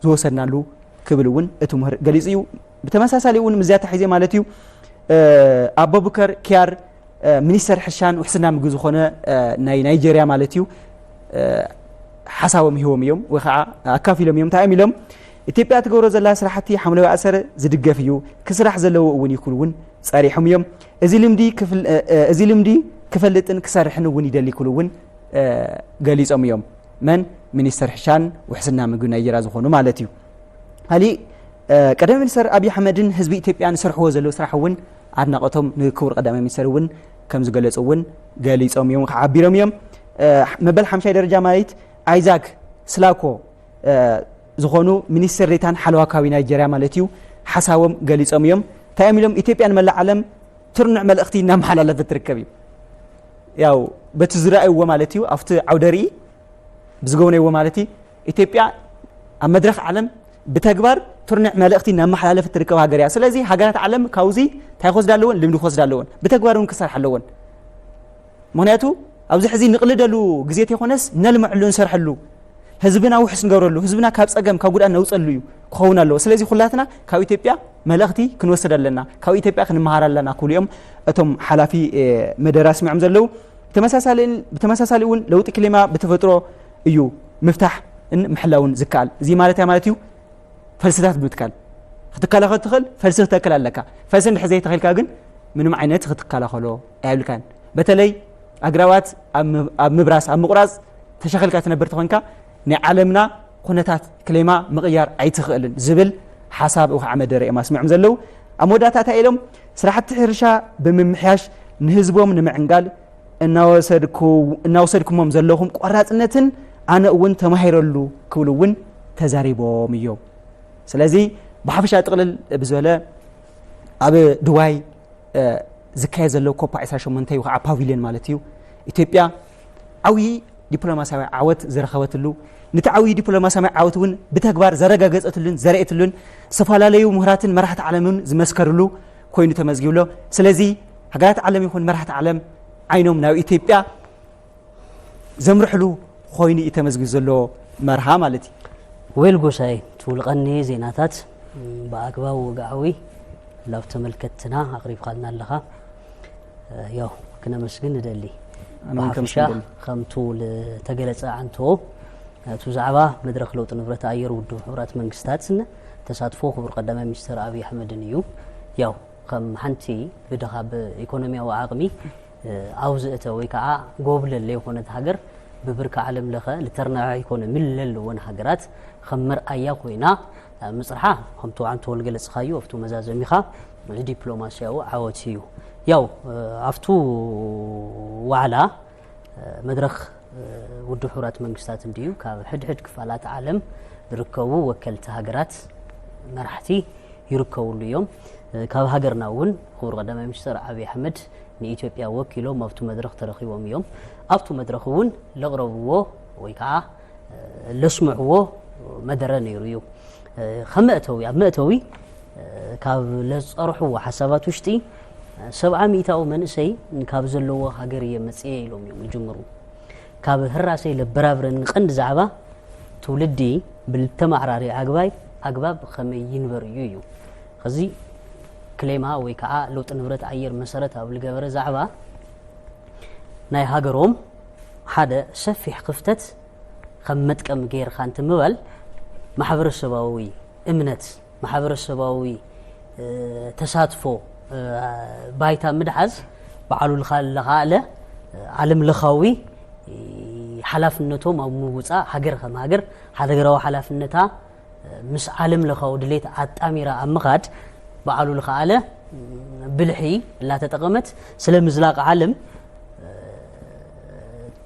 ዝወሰድናሉ ክብል እውን እቲ ምሁር ገሊፁ እዩ። ብተመሳሳሊ እውን ምስዚኣ ተሒዘ ማለት እዩ ኣቦቡከር ኪያር ሚኒስተር ሕርሻን ውሕስና ምግቢ ዝኾነ ናይ ናይጀርያ ማለት እዩ ሓሳቦም ሂቦም እዮም ወይ ከዓ ኣካፊሎም እዮም። እንታይ እዮም ኢሎም? ኢትዮጵያ ትገብሮ ዘላ ስራሕቲ ሓምለዋይ ኣሰር ዝድገፍ እዩ፣ ክስራሕ ዘለዎ እውን እዩ ክብሉ እውን ፀሪሖም እዮም። እዚ ልምዲ ክፍል- እዚ ልምዲ ክፈልጥን ክሰርሕን እውን ይደሊ ክብሉ እውን ገሊፆም እዮም። መን? ሚኒስተር ሕርሻን ውሕስና ምግቢ ናይጀርያ ዝኾኑ ማለት እዩ። ካሊእ ቀዳማይ ሚኒስተር ኣብይ ኣሕመድን ህዝቢ ኢትዮጵያን ዝሰርሕዎ ዘለዉ ስራሕ እውን ኣድናቖቶም ንክቡር ቀዳማይ ሚኒስተር እውን ከም ዝገለፁ እውን ገሊፆም እዮም፣ ከዓ ሓቢሮም እዮም። መበል ሓምሻይ ደረጃ ማለት ኣይዛክ ስላኮ ዝኾኑ ሚኒስትር ዴታን ሓለዋ ከባቢ ናይጀርያ ማለት እዩ ሓሳቦም ገሊጾም እዮም። እንታይ እዮም ኢሎም? ኢትዮጵያ ንመላእ ዓለም ትርኑዕ መልእኽቲ እናመሓላለፈት ትርከብ እዩ። ያው በቲ ዝረኣይዎ ማለት እዩ ኣብቲ ዓውደ ርኢ ብዝጎብነይዎ ማለት እዩ ኢትዮጵያ ኣብ መድረኽ ዓለም ብተግባር ትርኑዕ መልእኽቲ እናመሓላለፈት ትርከብ ሃገር እያ። ስለዚ ሃገራት ዓለም ካብዚ እንታይ ክወስዳ ኣለወን? ልምዲ ክወስዳ ኣለወን። ብተግባር እውን ክሰርሓ ኣለወን። ምክንያቱ ኣብዚ ሕዚ ንቕልደሉ ግዜ ተይኮነስ ነልምዐሉ፣ ንሰርሐሉ፣ ህዝብና ውሕስ ንገብረሉ፣ ህዝብና ካብ ፀገም ካብ ጉድኣት ነውፀሉ እዩ ክኸውን ኣለዎ። ስለዚ ኩላትና ካብ ኢትዮጵያ መልእኽቲ ክንወስድ ኣለና፣ ካብ ኢትዮጵያ ክንመሃር ኣለና ክብሉ እዮም እቶም ሓላፊ መደረ ኣስሚዖም ዘለዉ። ብተመሳሳሊ እውን ለውጢ ክሊማ ብተፈጥሮ እዩ ምፍታሕን ምሕላውን ዝከኣል። እዚ ማለት ማለት እዩ ፈልስታት ብምትካል ክትከላኸል ትኽእል። ፈልሲ ክተክል ኣለካ። ፈልሲ እንድሕር ዘይተኸልካ ግን ምንም ዓይነት ክትከላኸሎ ኣይብልካን። በተለይ ኣግራባት ኣብ ምብ- ኣብ ምብራስ ኣብ ምቑራፅ ተሸኸልካ ትነብር ተኾንካ ናይ ዓለምና ኩነታት ክሌማ ምቕያር ኣይትኽእልን ዝብል ሓሳብ እው ከዓ መደረ እዮም ኣስሚዖም ዘለዉ። ኣብ መወዳእታ እንታይ ኢሎም? ስራሕቲ ሕርሻ ብምምሕያሽ ንህዝቦም ንምዕንጋል እናወሰድኩ እናወሰድኩሞም ዘለኹም ቆራፅነትን ኣነ እውን ተማሂረሉ ክብሉ እውን ተዛሪቦም እዮም። ስለዚ ብሓፈሻ ጥቕልል ብዝበለ ኣብ ድዋይ ዝካየድ ዘሎ ኮፓ ዕስራን ሸሞንተን እዩ ከዓ ፓቪልዮን ማለት እዩ ኢትዮጵያ ዓብዪ ዲፕሎማሲያዊ ዓወት ዝረኸበትሉ፣ ነቲ ዓብዪ ዲፕሎማሲያዊ ዓወት እውን ብተግባር ዘረጋገፀትሉን ዘርእትሉን፣ ዝተፈላለዩ ምሁራትን መራሕቲ ዓለምን ዝመስከርሉ ኮይኑ ተመዝጊብሎ። ስለዚ ሃገራት ዓለም ይኹን መራሕቲ ዓለም ዓይኖም ናብ ኢትዮጵያ ዘምርሕሉ ኮይኑ እዩ ተመዝጊቡ ዘሎ መርሃ ማለት እዩ። ዌል ጎሳይ ትውልቐኒ ዜናታት ብኣግባብ ወግዓዊ ላብ ተመልከትና ኣቕሪብካልና ኣለኻ። ያው ክነመስግን ንደሊ። ብሓፈሻ ከምቱ ዝተገለጸ ዓንቶ እቲ ብዛዕባ መድረኽ ለውጢ ንብረት ኣየር ውድብ ሕቡራት መንግስታትን ተሳትፎ ክቡር ቀዳማይ ሚኒስትር ኣብይ ኣሕመድን እዩ። ያው ከም ሓንቲ ብድኻ ብኢኮኖሚያዊ ዓቕሚ ኣብ ዝእተ ወይ ከዓ ጎብለል ለይኮነት ሃገር ብብርኪ ዓለም ለኸ ልተርናዕ ኢኮኖሚ ለለወን ሃገራት ከም መርኣያ ኮይና ምፅርሓ ከምቲ ዓንቶ ልገለፅኻዮ ኣብቲ መዛዘሚኻ እዚ ዲፕሎማሲያዊ ዓወት እዩ። ያው ኣብቱ ዋዕላ መድረኽ ውድብ ሕቡራት መንግስታት እንድዩ ካብ ሕድሕድ ክፋላት ዓለም ዝርከቡ ወከልቲ ሃገራት መራሕቲ ይርከብሉ እዮም። ካብ ሃገርና እውን ክቡር ቀዳማይ ሚኒስትር ኣብይ ኣሕመድ ንኢትዮጵያ ወኪሎም ኣብቱ መድረኽ ተረኺቦም እዮም። ኣብቱ መድረኽ እውን ለቕረብዎ ወይ ከዓ ለስምዕዎ መደረ ነይሩ እዩ። ከም መእተዊ ኣብ መእተዊ ካብ ለፀርሕዎ ሓሳባት ውሽጢ ሰብዓ ሚእታዊ መንእሰይ ካብ ዘለዎ ሃገር እየ መፅየ ኢሎም እዮም ዝጅምሩ። ካብ ህራሰይ ለበራብረኒ ቀንዲ ዛዕባ ትውልዲ ብልተማዕራሪ ኣግባይ ኣግባብ ከመይ ይንበር እዩ እዩ። ከዚ ክሌማ ወይ ከዓ ለውጢ ንብረት ኣየር መሰረት ኣብ ልገበረ ዛዕባ ናይ ሃገሮም ሓደ ሰፊሕ ክፍተት ከም መጥቀሚ ገይርካ እንትምባል ማሕበረሰባዊ እምነት ማሕበረሰባዊ ተሳትፎ ባይታ ምድሓዝ በዓሉ ልኻለ ዓለም ለኻዊ ሓላፍነቶም ኣብ ምውፃእ ሃገር ከም ሃገር ሃገራዊ ሓላፍነታ ምስ ዓለም ለኻዊ ድሌት ኣጣሚራ ኣብ ምኻድ በዓሉ ልኸኣለ ብልሒ ላተጠቐመት ስለ ምዝላቕ ዓለም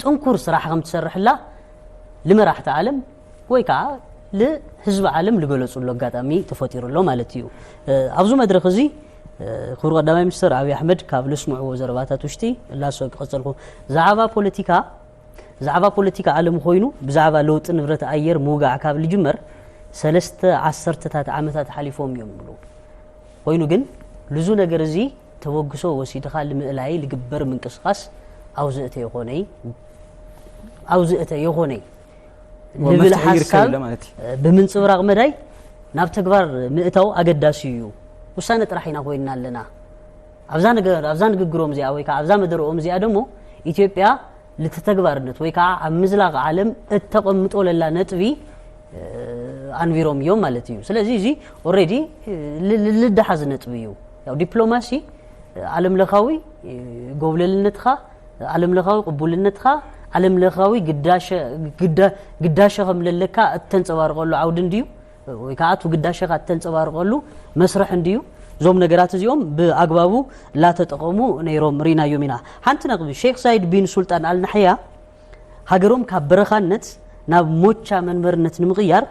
ጥንኩር ስራሕ ከም ትሰርሕላ ልመራሕቲ ዓለም ወይ ከዓ ልህዝቢ ዓለም ልገለፁሉ ኣጋጣሚ ተፈጢሩ ኣሎ ማለት እዩ። ኣብዚ መድረክ እዚ ክቡር ቀዳማይ ሚኒስትር ኣብይ ኣሕመድ ካብ ልስምዕዎ ዘረባታት ውሽጢ ላሶ ክቐፀልኩ ዛዕባ ፖለቲካ ዛዕባ ፖለቲካ ዓለም ኮይኑ ብዛዕባ ለውጢ ንብረት ኣየር ምውጋዕ ካብ ልጅመር ሰለስተ ዓሰርተታት ዓመታት ሓሊፎም እዮም ብሉ ኮይኑ ግን ልዙ ነገር እዚ ተበግሶ ወሲድኻ ልምእላይ ልግበር ምንቅስቃስ ኣውዝእተ ይኾነይ ኣውዝእተ ይኾነይ ልብል ሓሳብ ብምንፅብራቕ መዳይ ናብ ተግባር ምእታው ኣገዳሲ እዩ። ውሳነ ጥራሕ ኢና ኮይንና ኣለና። ኣብዛ ንግግሮም እዚኣ ወይ ከዓ ኣብዛ መደረኦም እዚኣ ደሞ ኢትዮጵያ ልተተግባርነት ወይ ከዓ ኣብ ምዝላቕ ዓለም እተቐምጦ ለላ ነጥቢ ኣንቢሮም እዮም ማለት እዩ። ስለዚ እዚ ኦሬዲ ልዳሓዝ ነጥቢ እዩ። ያው ዲፕሎማሲ ዓለም ለኻዊ ጎብለልነትኻ ዓለም ለኻዊ ቅቡልነትኻ ዓለም ለኻዊ ግዳሸ ከም ለለካ እተንፀባርቀሉ ዓውዲ እንድዩ ወይ ከዓ እቲ ግዳሸኻ እተንፀባርቀሉ መስርሕ እንድዩ። እዞም ነገራት እዚኦም ብኣግባቡ ላተጠቐሙ ነይሮም ርኢናዮም ኢና። ሓንቲ ነጥቢ ሼክ ዛይድ ቢን ሱልጣን ኣልናሕያ ሃገሮም ካብ በረኻነት ናብ ሞቻ መንበርነት ንምቕያር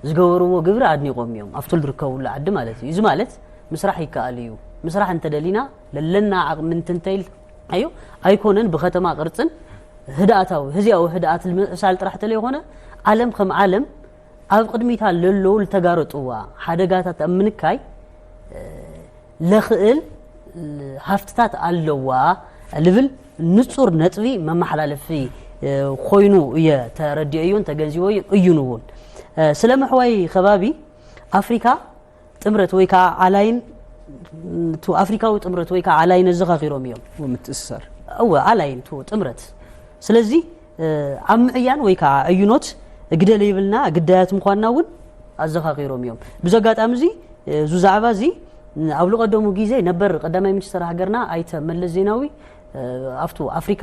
ዝገበርዎ ግብሪ ኣድኒቖም እዮም፣ ኣብቲ ዝርከብሉ ዓዲ ማለት እዩ። እዚ ማለት ምስራሕ ይከኣል እዩ። ምስራሕ እንተደሊና ለለና ዓቕሚ እንትንተይል ኣዩ ኣይኮነን ብከተማ ቅርጽን ህድኣታዊ ህዝያዊ ህድኣት ንምዕሳል ጥራሕ ተለይኮነ፣ ዓለም ከም ዓለም ኣብ ቅድሚታ ለለዉ ልተጋረጥዋ ሓደጋታት ኣብ ምንካይ ለኽእል ሃፍትታት ኣለዋ ልብል ንጹር ነጥቢ መመሓላለፊ ኮይኑ እየ ተረዲኦዮን ተገንዚቦዮን እዩን እውን። ስለ ምሕዋይ ከባቢ ኣፍሪካ ጥምረት ወይ ከዓ ኣላይን፣ ኣፍሪካዊ ጥምረት ወይ ከዓ ኣላይን ኣዘኻኺሮም እዮም። ምትእስሳር እወ ኣላይን ቱ ጥምረት። ስለዚ ኣብ ምዕያን ወይ ከዓ ዕዩኖት ግደ ለይብልና ግዳያት ምኳንና እውን ኣዘኻኺሮም እዮም። ብዚ ኣጋጣሚ እዚ፣ እዚ ዛዕባ እዚ ኣብ ልቀደሙ ግዜ ነበር ቀዳማይ ሚኒስትር ሃገርና ኣይተ መለስ ዜናዊ ኣብቱ ኣፍሪካ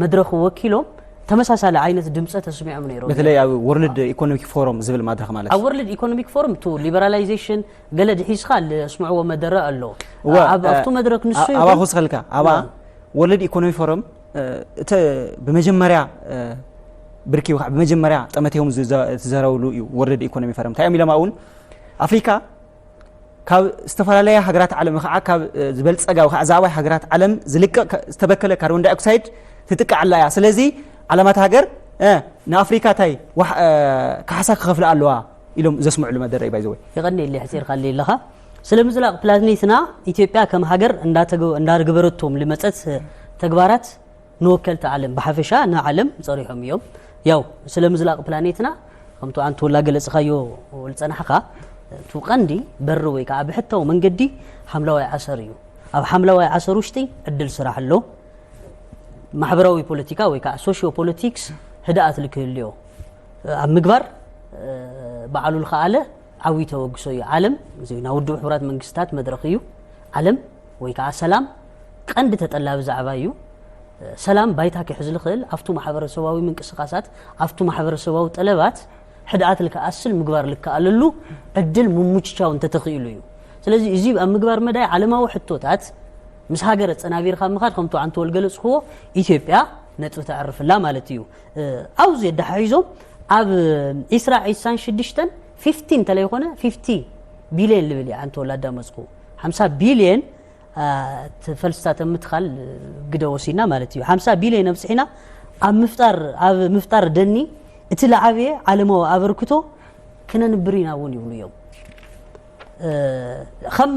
መድረኽ ወኪሎም ተመሳሳሊ ዓይነት ድምፀ ተስሚዖም ነይሮም። በተለይ ኣብ ወርልድ ኢኮኖሚክ ፎረም ዝብል መድረኽ ማለት ኣብ ወርልድ ኢኮኖሚክ ፎረም ቱ ሊበራላይዜሽን ገለ ድሒዝካ ለስምዕዎ መደረ ኣሎ። እወ፣ ኣብ ኣብቱ መድረክ ንሱ ኣባ ክውስኸልካ ኣባ ወርልድ ኢኮኖሚ ፎረም እቲ ብመጀመርያ ብርኪ ብመጀመርያ ጠመትዮም ዝዘረብሉ እዩ። ወርልድ ኢኮኖሚ ፎረም እንታይ እዮም ኢሎም እውን ኣፍሪካ ካብ ዝተፈላለያ ሃገራት ዓለም ከዓ ካብ ዝበልፀጋ ከዓ ዝዓባይ ሃገራት ዓለም ዝልቀቕ ዝተበከለ ካርቦን ዳይኦክሳይድ ትጥቃዕ ኣላ እያ። ስለዚ ዓለማት ሃገር ንኣፍሪካ ታይ ካሕሳ ክኸፍላ ኣለዋ ኢሎም ዘስምዕሉ መደረ እዩ። ባይዘወይ የቐኒየለይ ሕፂርካለይ ኣለኻ። ስለ ምዝላቕ ፕላኔትና ኢትዮጵያ ከም ሃገር እንዳተገ- እንዳገበረቶም ልመፀት ተግባራት ንወከልቲ ዓለም ብሓፈሻ ንዓለም ፀሪሖም እዮም። ያው ስለ ምዝላቕ ፕላኔትና ከምቱ ኣንቱ ወላ ገለፅኻዮ ዝፀናሕካ፣ እቲ ቀንዲ በሪ ወይ ከዓ ብሕታዊ መንገዲ ሓምለዋይ ኣሰር እዩ። ኣብ ሓምለዋይ ኣሰር ውሽጢ ዕድል ስራሕ ኣሎ። ማሕበራዊ ፖለቲካ ወይ ከዓ ሶሽዮ ፖለቲክስ ህድኣት ልክህልዮ ኣብ ምግባር በዓሉ ልኸኣለ ዓብዪ ተበግሶ እዩ። ዓለም እዚ ናይ ውድብ ሕቡራት መንግስታት መድረኽ እዩ። ዓለም ወይ ከዓ ሰላም ቀንዲ ተጠላቢ ዛዕባ እዩ። ሰላም ባይታ ክሕዝ ልኽእል ኣብቱ ማሕበረሰባዊ ምንቅስቃሳት ኣብቱ ማሕበረሰባዊ ጠለባት ሕድኣት ልከኣስል ምግባር ልከኣለሉ ዕድል ምምችቻው እንተተኽኢሉ እዩ። ስለዚ እዚ ኣብ ምግባር መዳይ ዓለማዊ ሕቶታት ምስ ሃገር ኣጸናቢርካ ምኻድ ከምቱ ዓንተወል ገለጽክዎ ኢትዮጵያ ነጥቢ ተዕርፍላ ማለት እዩ። ኣብዚ ኣዳሓሒዞም ኣብ ዒስራ ዒሳን ሽዱሽተን ፊፍቲ እንተለይኮነ ፊፍቲ ቢልዮን ልብል እየ ዓንተወል ኣዳመጽኩ። ሓምሳ ቢልዮን ፈልስታት ምትኻል ግደ ወሲድና ማለት እዩ። ሓምሳ ቢልዮን ኣብፅሒና ኣብ ምፍጣር ኣብ ምፍጣር ደኒ እቲ ለዓበየ ዓለማዊ ኣበርክቶ ክነንብር ኢና እውን ይብሉ እዮም። ከም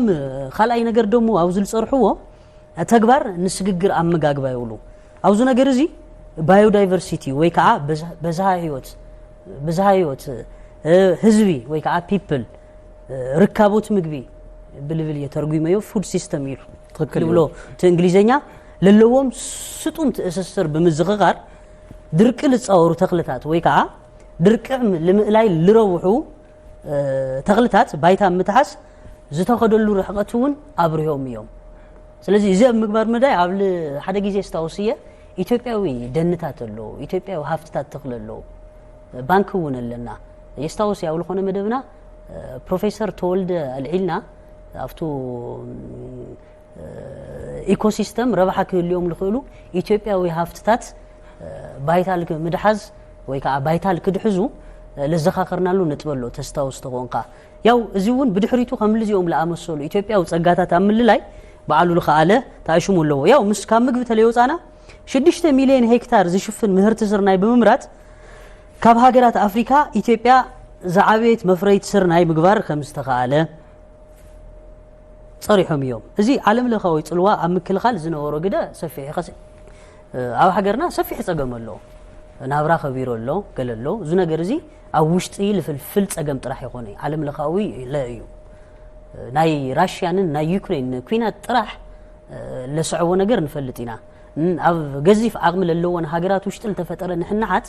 ካልኣይ ነገር ደሞ ኣብዚ ዝፀርሕዎ ተግባር ንስግግር ኣመጋግባ ይብሉ። ኣብዚ ነገር እዚ ባዮዳይቨርሲቲ ወይ ከዓ በዝሃ ህይወት ብዝሃ ህይወት ህዝቢ ወይ ከዓ ፒፕል ርካቦት ምግቢ ብልብል እየ ተርጉመዮ። ፉድ ሲስተም ኢሉ ትኽክል ዝብሎ እቲ እንግሊዝኛ ለለዎም ስጡም ትእስስር ብምዝኽኻር ድርቂ ልፃወሩ ተኽልታት ወይ ከዓ ድርቂ ልምእላይ ልረብሑ ተኽልታት ባይታ ምትሓስ ዝተኸደሉ ርሕቐት እውን ኣብርሆም እዮም። ስለዚ እዚ ኣብ ምግባር መዳይ ኣብ ሓደ ግዜ ስታውስየ ኢትዮጵያዊ ደንታት ኣሎ፣ ኢትዮጵያዊ ሃፍትታት ተኽሊ ኣሎ፣ ባንክ እውን ኣለና። የስታውስ ያው ዝኾነ መደብና ፕሮፌሰር ተወልደ ኣልዒልና ኣብቱ ኢኮሲስተም ረብሓ ክህልዮም ዝኽእሉ ኢትዮጵያዊ ሃፍትታት ባይታ ምድሓዝ ወይ ከዓ ባይታ ክድሕዙ ለዘኻኸርናሉ ነጥቢ ኣሎ። ተስታውስ ተኾንካ ያው እዚ እውን ብድሕሪቱ ከም ልዚኦም ለኣመሰሉ ኢትዮጵያዊ ፀጋታት ኣብ ምልላይ በዓሉ ልኸኣለ ተኣሽሙ ኣለዎ። ያው ምስ ካብ ምግቢ ተለይወፃና ሽዱሽተ ሚልዮን ሄክታር ዝሽፍን ምህርቲ ስርናይ ብምምራት ካብ ሃገራት ኣፍሪካ ኢትዮጵያ ዝዓበየት መፍረይት ስርናይ ምግባር ከም ዝተኸኣለ ፀሪሖም እዮም። እዚ ዓለም ለኻዊ ፅልዋ ኣብ ምክልኻል ዝነበሮ ግደ ሰፊሕ ይኸስ ኣብ ሃገርና ሰፊሕ ፀገም ኣሎ። ናብራ ከቢሩ ኣሎ፣ ገለ ኣሎ። እዚ ነገር እዚ ኣብ ውሽጢ ልፍልፍል ፀገም ጥራሕ ይኾነ ዓለም ለኻዊ ለ እዩ። ናይ ራሽያንን ናይ ዩክሬን ኩናት ጥራሕ ለስዕቦ ነገር ንፈልጥ ኢና። ኣብ ገዚፍ ዓቕሚ ለለዎን ሃገራት ውሽጢ ልተፈጠረ ንሕንሓት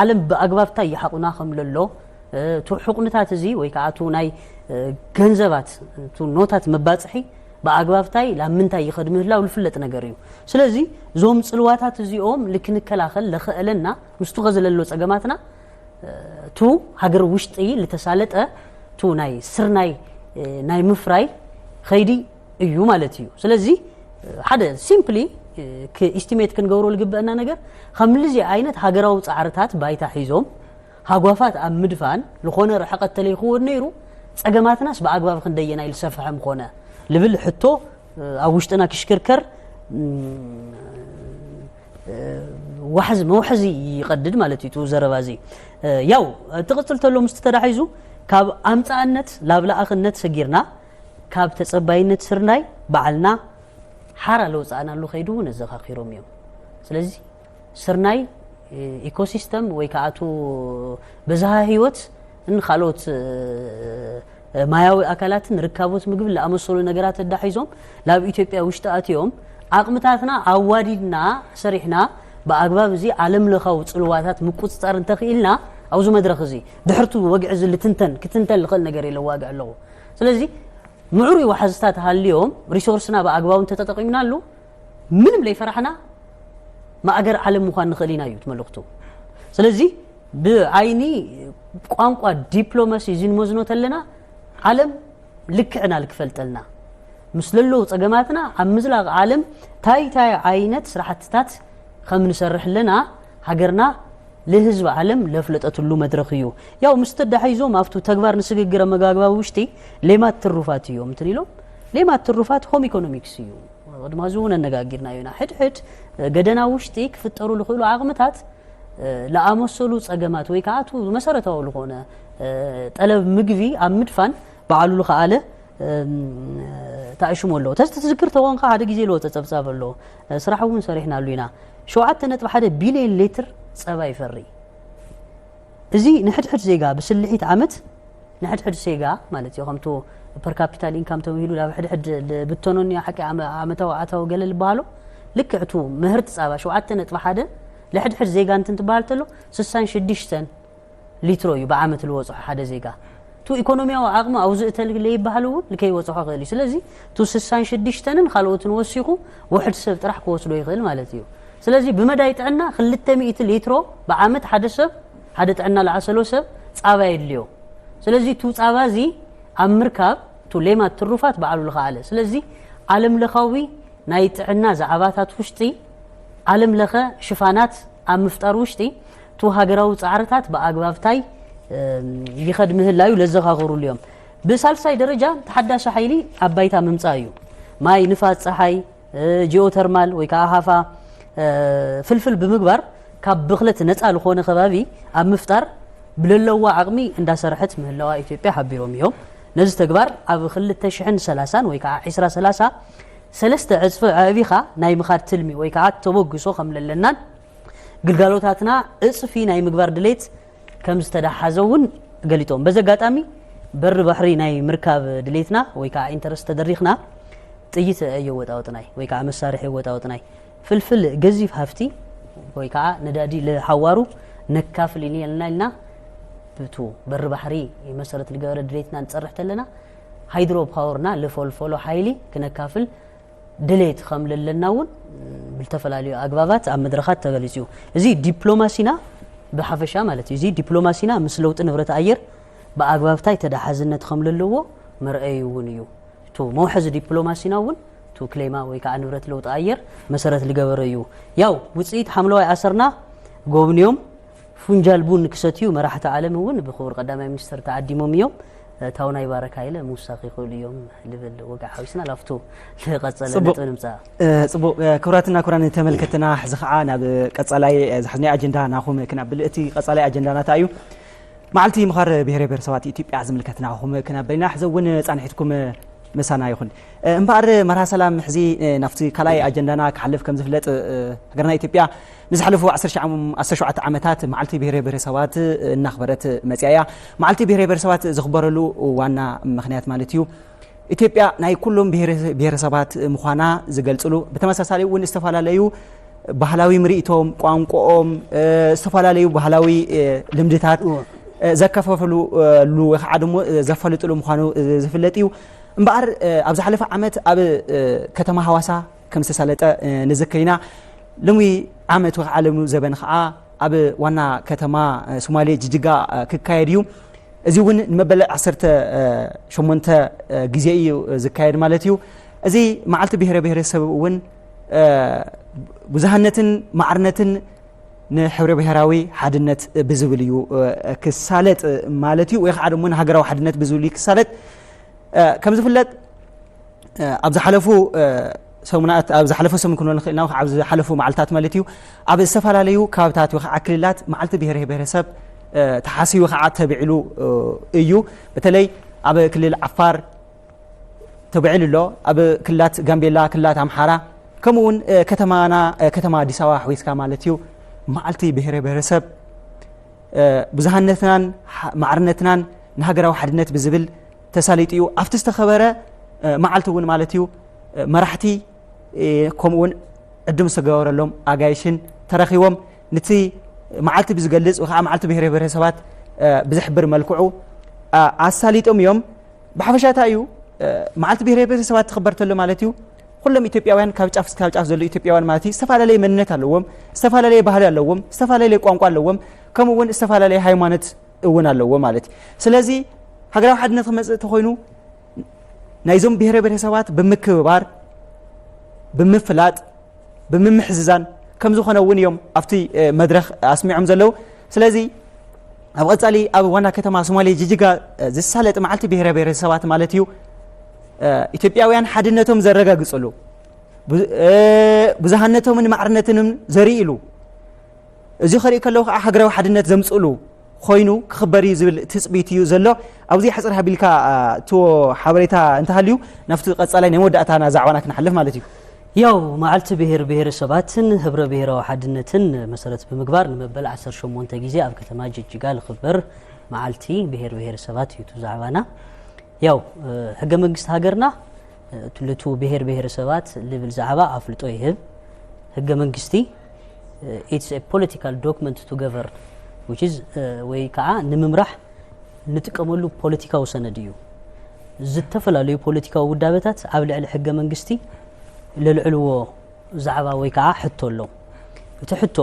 ዓለም ብኣግባብታ ይሓቑና ከም ለሎ እቲ ሕቑንታት እዚ ወይ ከዓ እቲ ናይ ገንዘባት እቲ ኖታት መባፅሒ ብኣግባብታይ ላብ ምንታይ ይኸድ ምህላው ልፍለጥ ነገር እዩ። ስለዚ እዞም ፅልዋታት እዚኦም ልክንከላኸል ለኸእለና ምስቱ ከዚ ለሎ ፀገማትና ቱ ሃገር ውሽጢ ልተሳለጠ ቱ ናይ ስርናይ ናይ ምፍራይ ኸይዲ እዩ ማለት እዩ። ስለዚ ሓደ ሲምፕሊ ኢስቲሜት ክንገብሮ ልግበአና ነገር ከምልዚ ዓይነት ሃገራዊ ፃዕርታት ባይታ ሒዞም ሃጓፋት ኣብ ምድፋን ዝኾነ ርሕቐት ተለይኽዎ ነይሩ፣ ጸገማትናስ ብኣግባብ ክንደየናይ ዝሰፍሐ ምኾነ ልብል ሕቶ ኣብ ውሽጥና ክሽክርከር ዋሕዚ መውሐዚ ይቐድድ ማለት እዩ። እቲ ዘረባ እዚ ያው ትቕጽል ተሎ ምስቲ ተዳሒዙ ካብ ኣምጻእነት ላብ ለኣኽነት ሰጊርና ካብ ተጸባይነት ስርናይ ባዕልና ሓራ ለውጻእናሉ ከይዱ እውን ኣዘኻኺሮም እዮም። ስለዚ ስርናይ ኢኮሲስተም ወይ ከዓ እቱ ብዝሃ ህይወት ን ካልኦት ማያዊ ኣካላትን ርካቦት ምግቢ ዝኣመሰሉ ነገራት ኣዳሒዞም ናብ ኢትዮጵያ ውሽጢ ኣትዮም ዓቕምታትና ኣዋዲድና ሰሪሕና ብኣግባብ እዚ ዓለም ለኻዊ ፅልዋታት ምቁፅፃር እንተኽኢልና ኣብዚ መድረኽ እዚ ድሕርቱ ወግዒ እዚ ልትንተን ክትንተን ዝኽእል ነገር የለ ዋግዕ ኣለዎ። ስለዚ ምዕሩይ ዋሕዝታት ሃልዮም ሪሶርስና ብኣግባቡ እንተተጠቒምናሉ ምንም ለይፈራሕና ማእገር ዓለም ምዃን ንኽእል ኢና እዩ እቲ መልእኽቱ። ስለዚ ብዓይኒ ቋንቋ ዲፕሎማሲ እዚ ንመዝኖ ተለና ዓለም ልክዕና ልክፈልጠልና ምስ ለለዉ ጸገማትና ኣብ ምዝላቕ ዓለም ታይ ታይ ዓይነት ስራሕትታት ከም ንሰርሕ ኣለና ሃገርና ልህዝቢ ዓለም ለፍለጠትሉ መድረኽ እዩ። ያው ምስ ተዳሒዞም ኣብቱ ተግባር ንስግግር ኣመጋግባዊ ውሽጢ ሌማት ትሩፋት እዮም እንትን ኢሎም ሌማት ትሩፋት ሆም ኢኮኖሚክስ እዩ። ቅድማ እዚ እውን ኣነጋጊርና እዩና። ሕድሕድ ገደና ውሽጢ ክፍጠሩ ዝኽእሉ ዓቕምታት ለኣመሰሉ ጸገማት ወይ ከዓ እቱ መሰረታዊ ዝኾነ ጠለብ ምግቢ ኣብ ምድፋን ባዕሉ ዝኸኣለ ተኣሽሙ ኣሎ። ተዝትዝክር ተኾንካ ሓደ ግዜ ዝወፀ ጸብጻብ ኣሎ። ስራሕ እውን ሰሪሕናሉ ኢና። ሸውዓተ ነጥቢ ሓደ ቢልዮን ሊትር ጸባ ይፈሪ። እዚ ንሕድሕድ ዜጋ ብስልሒት ዓመት ንሕድሕድ ዜጋ ማለት እዩ ከምቱ ፐር ካፒታል ኢንካም ተባሂሉ ናብ ሕድሕድ ብተኖኒ ሓቂ ዓመታዊ ኣታዊ ገለ ዝበሃሎ ልክዕቱ ምህርቲ ጸባ ሸውዓተ ነጥቢ ሓደ ንሕድሕድ ዜጋ እንትን ትበሃል ተሎ ስሳን ሽዱሽተን ሊትሮ እዩ ብዓመት ዝወፅሖ ሓደ ዜጋ። ቱ ኢኮኖሚያዊ ዓቕሚ ኣውዝእ ተልግለ ይበሃል እውን ንከይወፅሖ ክእል እዩ። ስለዚ ቱ ስሳን ሽዱሽተንን ካልኦትን ወሲኹ ውሕድ ሰብ ጥራሕ ክወስዶ ይኽእል ማለት እዩ። ስለዚ ብመዳይ ጥዕና ክልተ ሚእቲ ሊትሮ ብዓመት ሓደ ሰብ ሓደ ጥዕና ለዓሰሎ ሰብ ጻባ የድልዮ። ስለዚ ቱ ጻባ እዚ ኣብ ምርካብ ቱ ሌማት ትሩፋት ባዕሉ ዝኸኣለ ስለዚ ዓለም ለኻዊ ናይ ጥዕና ዛዕባታት ውሽጢ ዓለም ለኸ ሽፋናት ኣብ ምፍጣር ውሽጢ ቱ ሃገራዊ ጻዕርታት ብኣግባብታይ ይኸድ ምህላዩ ለዘኻኽሩሉ እዮም። ብሳልሳይ ደረጃ ተሓዳሲ ሓይሊ ኣብ ባይታ ምምጻእ እዩ። ማይ፣ ንፋስ፣ ጸሓይ፣ ጂኦተርማል ወይ ከዓ ሃፋ ፍልፍል ብምግባር ካብ ብኽለት ነፃ ዝኾነ ከባቢ ኣብ ምፍጣር ብለለዋ ዓቕሚ እንዳሰርሐት ምህላዋ ኢትዮጵያ ሓቢሮም እዮም። ነዚ ተግባር ኣብ ክልተ ሽሕን ሰላሳን ወይ ከዓ ዕስራ ሰላሳ ሰለስተ ዕፅፊ ኣዕቢኻ ናይ ምኻድ ትልሚ ወይ ከዓ ተበግሶ ከም ለለናን ግልጋሎታትና እፅፊ ናይ ምግባር ድሌት ከም ዝተዳሓዘ እውን ገሊጦም። በዚ ኣጋጣሚ በሪ ባሕሪ ናይ ምርካብ ድሌትና ወይ ከዓ ኢንተረስት ተደሪኽና ጥይት ኣየወጣወጥናይ ወይ ከዓ መሳርሒ የወጣወጥናይ ፍልፍል ገዚፍ ሃፍቲ ወይ ከዓ ነዳዲ ለሓዋሩ ነካፍል ኢና ኢልና ኢልና ብቱ በሪ ባሕሪ መሰረት ዝገበረ ድሌትና ንፀርሕ ተለና ሃይድሮ ፓወርና ለፈልፈሎ ሓይሊ ክነካፍል ድሌት ከም ለለና እውን ብልተፈላለዩ ኣግባባት ኣብ መድረኻት ተገሊፁ እዩ። እዚ ዲፕሎማሲና ብሓፈሻ ማለት እዩ። እዚ ዲፕሎማሲና ምስ ለውጢ ንብረት ኣየር ብኣግባብታይ ተዳሓዝነት ከም ለለዎ መርአዩ እውን እዩ። ቱ መውሐዚ ዲፕሎማሲና እውን ቱ ክሌማ ወይ ከዓ ንብረት ለውጢ ኣየር መሰረት ዝገበረ እዩ። ያው ውፅኢት ሓምለዋይ ኣሰርና ጎብንዮም ፉንጃል ቡን ክሰትዩ መራሕቲ ዓለም እውን ብክቡር ቀዳማይ ሚኒስትር ተዓዲሞም እዮም። ታውና ይባረካ ኢለ ምውሳኽ ይኽእሉ እዮም ልብል ወግዒ ሓዊስና ላፍቱ ዝቐጸለ ጽቡቕ። ነጥቢ ንምጻእ። እ፣ ጽቡቕ። እ፣ ክቡራትና ክቡራን ተመልከትና፣ ሕዚ ኸዓ ናብ ቀጻላይ፣ እ፣ ዝሓዝናዮ ኣጀንዳ ናኹም ክናብል። እቲ ቀጻላይ ኣጀንዳና እንታይ እዩ? መዓልቲ ምዃር ብሄረ ብሄረሰባት ኢትዮጵያ ዝምልከት ናኹም ክናብል ኢና። ሕዚ እውን ጻንሒትኩም ምሳና ይኹን። እ፣ እምበኣር መርሃ ሰላም ሕዚ፣ እ፣ ናብቲ ካልኣይ ኣጀንዳና ክሓልፍ ከም ዝፍለጥ፣ እ፣ ሃገርና ኢትዮጵያ ንዝሓለፉ ዓሰርተ ሸውዓተ ዓመታት መዓልቲ ብሄረ ብሄረሰባት እናኽበረት መፅያ እያ። መዓልቲ ብሄረ ብሄረሰባት ዝኽበረሉ ዋና ምኽንያት ማለት እዩ፣ ኢትዮጵያ ናይ ኩሎም ብሄረ-፣ ብሄረሰባት ምዃና ዝገልፅሉ፣ ብተመሳሳሊ እውን ዝተፈላለዩ ባህላዊ ምርኢቶም፣ ቋንቋኦም፣ እ፣ ዝተፈላለዩ ባህላዊ፣ እ፣ ልምድታት፣ እወ። እ፣ ዘከፋፍሉ፣ እ፣ ሉ ወይ ከዓ ድሞ፣ እ፣ ዘፈልጥሉ ምዃኑ፣ እ፣ ዝፍለጥ እዩ። እምበኣር፣ እ፣ ኣብ ዝሓለፈ ዓመት ኣብ፣ እ፣ ከተማ ሃዋሳ ከም ዝተሳለጠ፣ እ፣ ንዝክር ኢና። ሎሚ ዓመት ወይ ከዓ ሎሚ ዘበን ከዓ ኣብ ዋና ከተማ፣ እ፣ ሶማሌ ጅጅጋ፣ እ፣ ክካየድ እዩ። እዚ እውን ንመበል ዓሰርተ ሸሞንተ ግዜ እዩ ዝካየድ ማለት እዩ። እዚ መዓልቲ ብሄረ ብሄረሰብ እውን፣ እ፣ ብዙሃነትን ማዕርነትን ንሕብረ ብሔራዊ ሓድነት ብዝብል እዩ ክሳለጥ ማለት እዩ፣ ወይ ከዓ ድማ ንሃገራዊ ሓድነት ብዝብል እዩ ክሳለጥ። ከም ዝፍለጥ ኣብ ዝሓለፉ ሰሙናት፣ ኣብ ዝሓለፈ ሰሙን ክንብል ንኽእል ኢና፣ ኣብ ዝሓለፉ መዓልታት ማለት እዩ፣ ኣብ ዝተፈላለዩ ከባብታት ወይ ከዓ ክልላት መዓልቲ ብሔር ብሔረሰብ ተሓሲቡ ከዓ ተብዒሉ እዩ። በተለይ ኣብ ክልል ዓፋር ተብዒሉ ኣሎ። ኣብ ክልላት ጋምቤላ፣ ክልላት ኣምሓራ፣ ከምኡ እውን ከተማና፣ ከተማ ኣዲስ ኣበባ ኣሕዊስካ ማለት እዩ፣ መዓልቲ ብሔረ ብሔረሰብ ብዙሃነትናን ማዕርነትናን ንሃገራዊ ሓድነት ብዝብል ተሳሊጡ እዩ። ኣብቲ ዝተኸበረ መዓልቲ እውን ማለት እዩ፣ መራሕቲ ከምኡ እውን ዕድም ዝተገበረሎም ኣጋይሽን ተረኺቦም፣ ነቲ መዓልቲ ብዝገልጽ ወይ ከዓ መዓልቲ ብሔረ ብሔረሰባት ብዝሕብር መልክዑ ኣሳሊጦም እዮም። ብሓፈሻ እንታይ እዩ፣ መዓልቲ ብሄረ ብሄረሰባት ትኽበር ተሎ ማለት እዩ፣ ኩሎም ኢትዮጵያውያን ካብ ጫፍ እስካብ ጫፍ ዘሎ ኢትዮጵያውያን ማለት እዩ፣ ዝተፈላለየ መንነት ኣለዎም፣ ዝተፈላለየ ባህሊ ኣለዎም፣ ዝተፈላለየ ቋንቋ ኣለዎም፣ ከምኡ እውን ዝተፈላለየ ሃይማኖት እውን ኣለዎም ማለት እዩ። ስለዚ ሃገራዊ ሓድነት ክመፅእ ተኾይኑ ናይዞም ብሄረ ብሄረሰባት ብምክብባር፣ ብምፍላጥ፣ ብምምሕዝዛን ከም ዝኾነ እውን እዮም ኣብቲ መድረኽ ኣስሚዖም ዘለዉ። ስለዚ ኣብ ቐጻሊ ኣብ ዋና ከተማ ሶማሌ ጅጅጋ ዝሳለጥ መዓልቲ ብሄረ ብሄረሰባት ማለት እዩ፣ ኢትዮጵያውያን ሓድነቶም ዘረጋግጽሉ፣ ብዙሃነቶምን ማዕርነትንም ዘርእሉ፣ እዚ ክርኢ ከለዉ ከዓ ሃገራዊ ሓድነት ዘምጽእሉ ኮይኑ ክኽበር እዩ ዝብል ትጽቢት እዩ ዘሎ። ኣብዚ ሕጽር ሃቢልካ እትዎ ሓበሬታ እንተሃልዩ ናብቲ ቀጻላይ ናይ መወዳእታና ዛዕባና ክነሕልፍ ማለት እዩ። ያው መዓልቲ ብሔር ብሔረሰባትን ህብረ ብሔራዊ ሓድነትን መሰረት ብምግባር ንመበል ዓሰርተ ሸሞንተ ግዜ ኣብ ከተማ ጅጅጋ ዝኽበር መዓልቲ ብሔር ብሔረሰባት እዩ እቲ ዛዕባና። ያው ሕገ መንግስቲ ሃገርና እትልቱ ብሔር ብሔረሰባት ልብል ዛዕባ ኣፍልጦ ይህብ። ሕገ መንግስቲ it's a political document to govern which is ወይ ከዓ ንምምራሕ ንጥቀመሉ ፖለቲካዊ ሰነድ እዩ። ዝተፈላለዩ ፖለቲካዊ ውዳበታት ኣብ ልዕሊ ሕገ መንግስቲ ለልዕልዎ ዛዕባ ወይ ከዓ ሕቶ ኣሎ። እቲ ሕቶ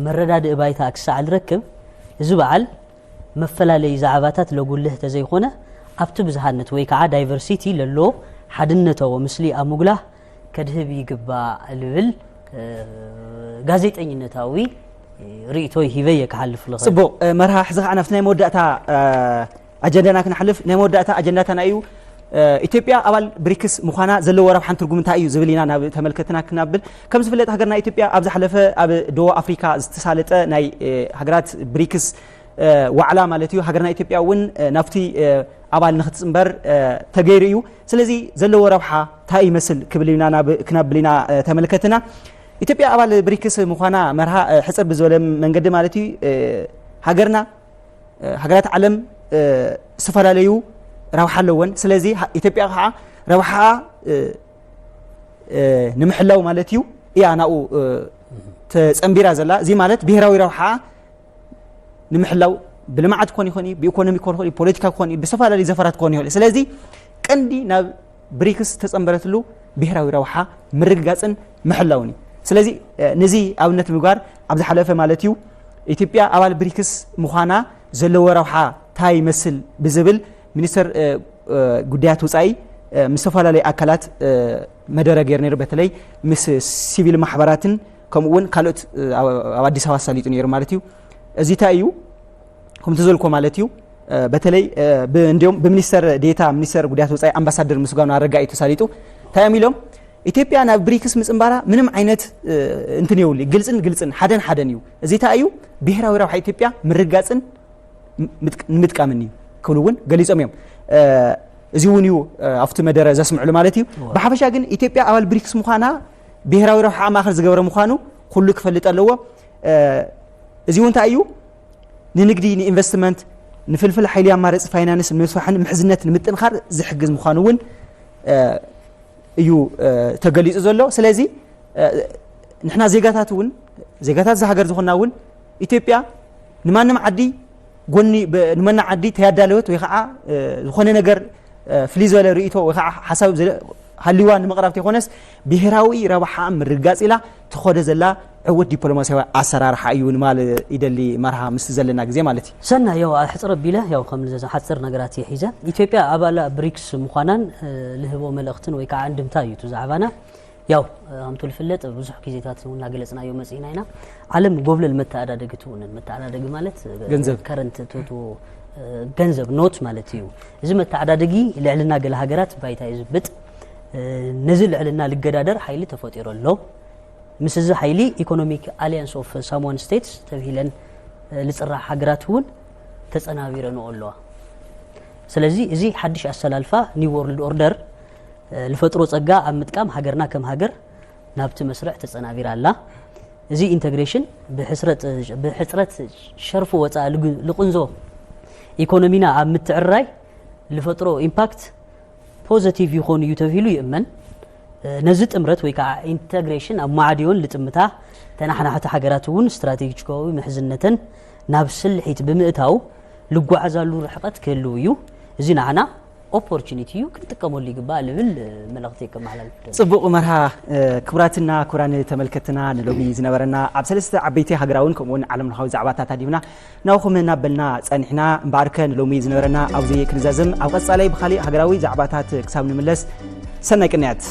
መረዳድኢ ባይታ ክሳዕ ዝረክብ እዚ በዓል መፈላለዪ ዛዕባታት ለጉልህ ተዘይኮነ ኣብቲ ብዝሃነት ወይ ከዓ ዳይቨርሲቲ ለሎ ሓድነታዊ ምስሊ ኣብ ምጉላህ ከድህብ ይግባእ ልብል ጋዜጠኝነታዊ ርእይቶይ ሂበ እየ ክሓልፍ ልኽእል። ጽቡቕ መርሃ፣ ሕዚ ከዓ ናብቲ ናይ መወዳእታ ኣጀንዳና ክነሕልፍ። ናይ መወዳእታ ኣጀንዳታና እዩ። ኢትዮጵያ ኣባል ብሪክስ ምዃና ዘለዎ ረብሓን ትርጉም እንታይ እዩ ዝብል ኢና ናብ ተመልከትና ክናብል። ከም ዝፍለጥ ሃገርና ኢትዮጵያ ኣብ ዝሓለፈ ኣብ ደቡብ ኣፍሪካ ዝተሳለጠ ናይ ሃገራት ብሪክስ ዋዕላ ማለት እዩ። ሃገርና ኢትዮጵያ እውን ናብቲ ኣባል ንክትፅምበር ተገይሩ እዩ። ስለዚ ዘለዎ ረብሓ እንታይ ይመስል ክብል ኢና ናብ ክናብል ኢና ተመልከትና። ኢትዮጵያ ኣባል ብሪክስ ምዃና መርሃ ሕፅር ብዝበለ መንገዲ ማለት እዩ። ሃገርና ሃገራት ዓለም ዝተፈላለዩ ረብሓ ኣለወን። ስለዚ ኢትዮጵያ ከዓ ረብሓ ንምሕላው ማለት እዩ እያ ናብኡ ተፀንቢራ ዘላ። እዚ ማለት ብሄራዊ ረብሓ ንምሕላው ብልምዓት ክኾን ይኽእል እዩ፣ ብኢኮኖሚ ክኾን ይኽእል እዩ፣ ፖለቲካ ክኾን እዩ፣ ብዝተፈላለዩ ዘፈራት ክኾን ይኽእል እዩ። ስለዚ ቀንዲ ናብ ብሪክስ ዝተፀንበረትሉ ብሄራዊ ረብሓ ምርግጋፅን ምሕላውን እዩ። ስለዚ ነዚ ኣብነት ምግባር ኣብ ዝሓለፈ ማለት እዩ ኢትዮጵያ ኣባል ብሪክስ ምዃና ዘለዎ ረብሓ እንታይ ይመስል ብዝብል ሚኒስተር ጉዳያት ወፃኢ ምስ ዝተፈላለዩ ኣካላት መደረ ገይሩ ነይሩ። በተለይ ምስ ሲቪል ማሕበራትን ከምኡ እውን ካልኦት ኣብ ኣዲስ ኣበባ ኣሳሊጡ ነይሩ ማለት እዩ። እዚ እንታይ እዩ ከምቲ ዘልኮ ማለት እዩ። በተለይ እንዲም ብሚኒስተር ዴታ ሚኒስተር ጉዳያት ወፃኢ ኣምባሳደር ምስጋኑ ኣረጋ እዩ ተሳሊጡ። እንታይ እዮም ኢሎም ኢትዮጵያ ናብ ብሪክስ ምፅንባራ ምንም ዓይነት እንትን የብሉ፣ ግልፅን ግልፅን ሓደን ሓደን እዩ። እዚ እንታይ እዩ ብሄራዊ ረብሓ ኢትዮጵያ ምርጋፅን ንምጥቃምን እዩ ክብሉ እውን ገሊፆም እዮም። እዚ እውን እዩ ኣብቲ መደረ ዘስምዕሉ ማለት እዩ። ብሓፈሻ ግን ኢትዮጵያ ኣባል ብሪክስ ምዃና ብሄራዊ ረብሓ ማእኸል ዝገበረ ምዃኑ ኩሉ ክፈልጥ ኣለዎ። እዚ እውን እንታይ እዩ ንንግዲ፣ ንኢንቨስትመንት፣ ንፍልፍል ሓይሊ ኣማረፂ ፋይናንስ ንምስፋሕን ምሕዝነት ንምጥንኻር ዝሕግዝ ምዃኑ እውን እዩ ተገሊፁ ዘሎ። ስለዚ ንሕና ዜጋታት እውን ዜጋታት እዛ ሃገር ዝኾንና እውን ኢትዮጵያ ንማንም ዓዲ ጎኒ ንመና ዓዲ ተያዳለወት ወይ ከዓ ዝኾነ ነገር ፍልይ ዝበለ ርእቶ ወይ ከዓ ሓሳብ ሃልዋ ንምቕራብ ተይኮነስ ብሄራዊ ረብሓ ምርጋፅ ኢላ ትኸዶ ዘላ ዕውት ዲፕሎማሲያዊ ኣሰራርሓ እዩ ንማል ይደሊ መርሃ ምስ ዘለና ግዜ ማለት እዩ። ሰና ያው ኣሕፅር ኣቢለ ያው ከም ሓፅር ነገራት እየ ሒዘ ኢትዮጵያ ኣባል ብሪክስ ምዃናን ልህቦ መልእኽትን ወይ ከዓ እንድምታ እዩ እቲ ዛዕባና። ያው ከምቱ ዝፍለጥ ብዙሕ ግዜታት እውን እናገለጽናዮ መጺእና ኢና። ዓለም ጎብለል መተዓዳደጊ ትውንን። መተዓዳደጊ ማለት ገንዘብ። ከረንት ቶቱ ገንዘብ ኖት ማለት እዩ። እዚ መተዓዳደጊ ልዕልና ገለ ሃገራት ባይታ እዩ ዝብጥ። ነዚ ልዕልና ልገዳደር ሓይሊ ተፈጢሩ ኣሎ። ምስ እዚ ሓይሊ ኢኮኖሚክ ኣሊያንስ ኦፍ ሳሞን ስቴትስ ተብሂለን ልፅራሕ ሃገራት እውን ተፀናቢረንኦ ኣለዋ። ስለዚ እዚ ሓድሽ ኣሰላልፋ ኒው ወርልድ ኦርደር ልፈጥሮ ጸጋ ኣብ ምጥቃም ሃገርና ከም ሃገር ናብቲ መስርዕ ተጸናቢራ ኣላ። እዚ ኢንተግሬሽን ብሕጽረት ሸርፊ ወጻኢ ልቕንዞ ኢኮኖሚና ኣብ ምትዕርራይ ልፈጥሮ ኢምፓክት ፖዘቲቭ ይኾን እዩ ተብሂሉ ይእመን። ነዚ ጥምረት ወይ ከዓ ኢንተግሬሽን ኣብ ማዕድዮን ልጥምታ ተናሓናሕቲ ሃገራት እውን ስትራቴጂካዊ ምሕዝነተን ናብ ስልሒት ብምእታው ልጓዓዛሉ ርሕቐት ክህልው እዩ። እዚ ንዓና ኦፖርቹኒቲ እዩ፣ ክንጥቀመሉ ይግባእ ልብል መልእኽቲ ከመሓላልፍ። ጽቡቕ መርሃ። ክቡራትና ክቡራን ተመልከትና ንሎሚ ዝነበረና ኣብ ሰለስተ ዓበይቲ ሃገራውን ከምኡውን ዓለም ለኻዊ ዛዕባታት ኣዲብና ናውኹም እናበልና ጸኒሕና። እምበኣርከ ንሎሚ ዝነበረና ኣብዚ ክንዛዝም፣ ኣብ ቀጻላይ ብኻሊእ ሃገራዊ ዛዕባታት ክሳብ ንምለስ ሰናይ ቅንያት።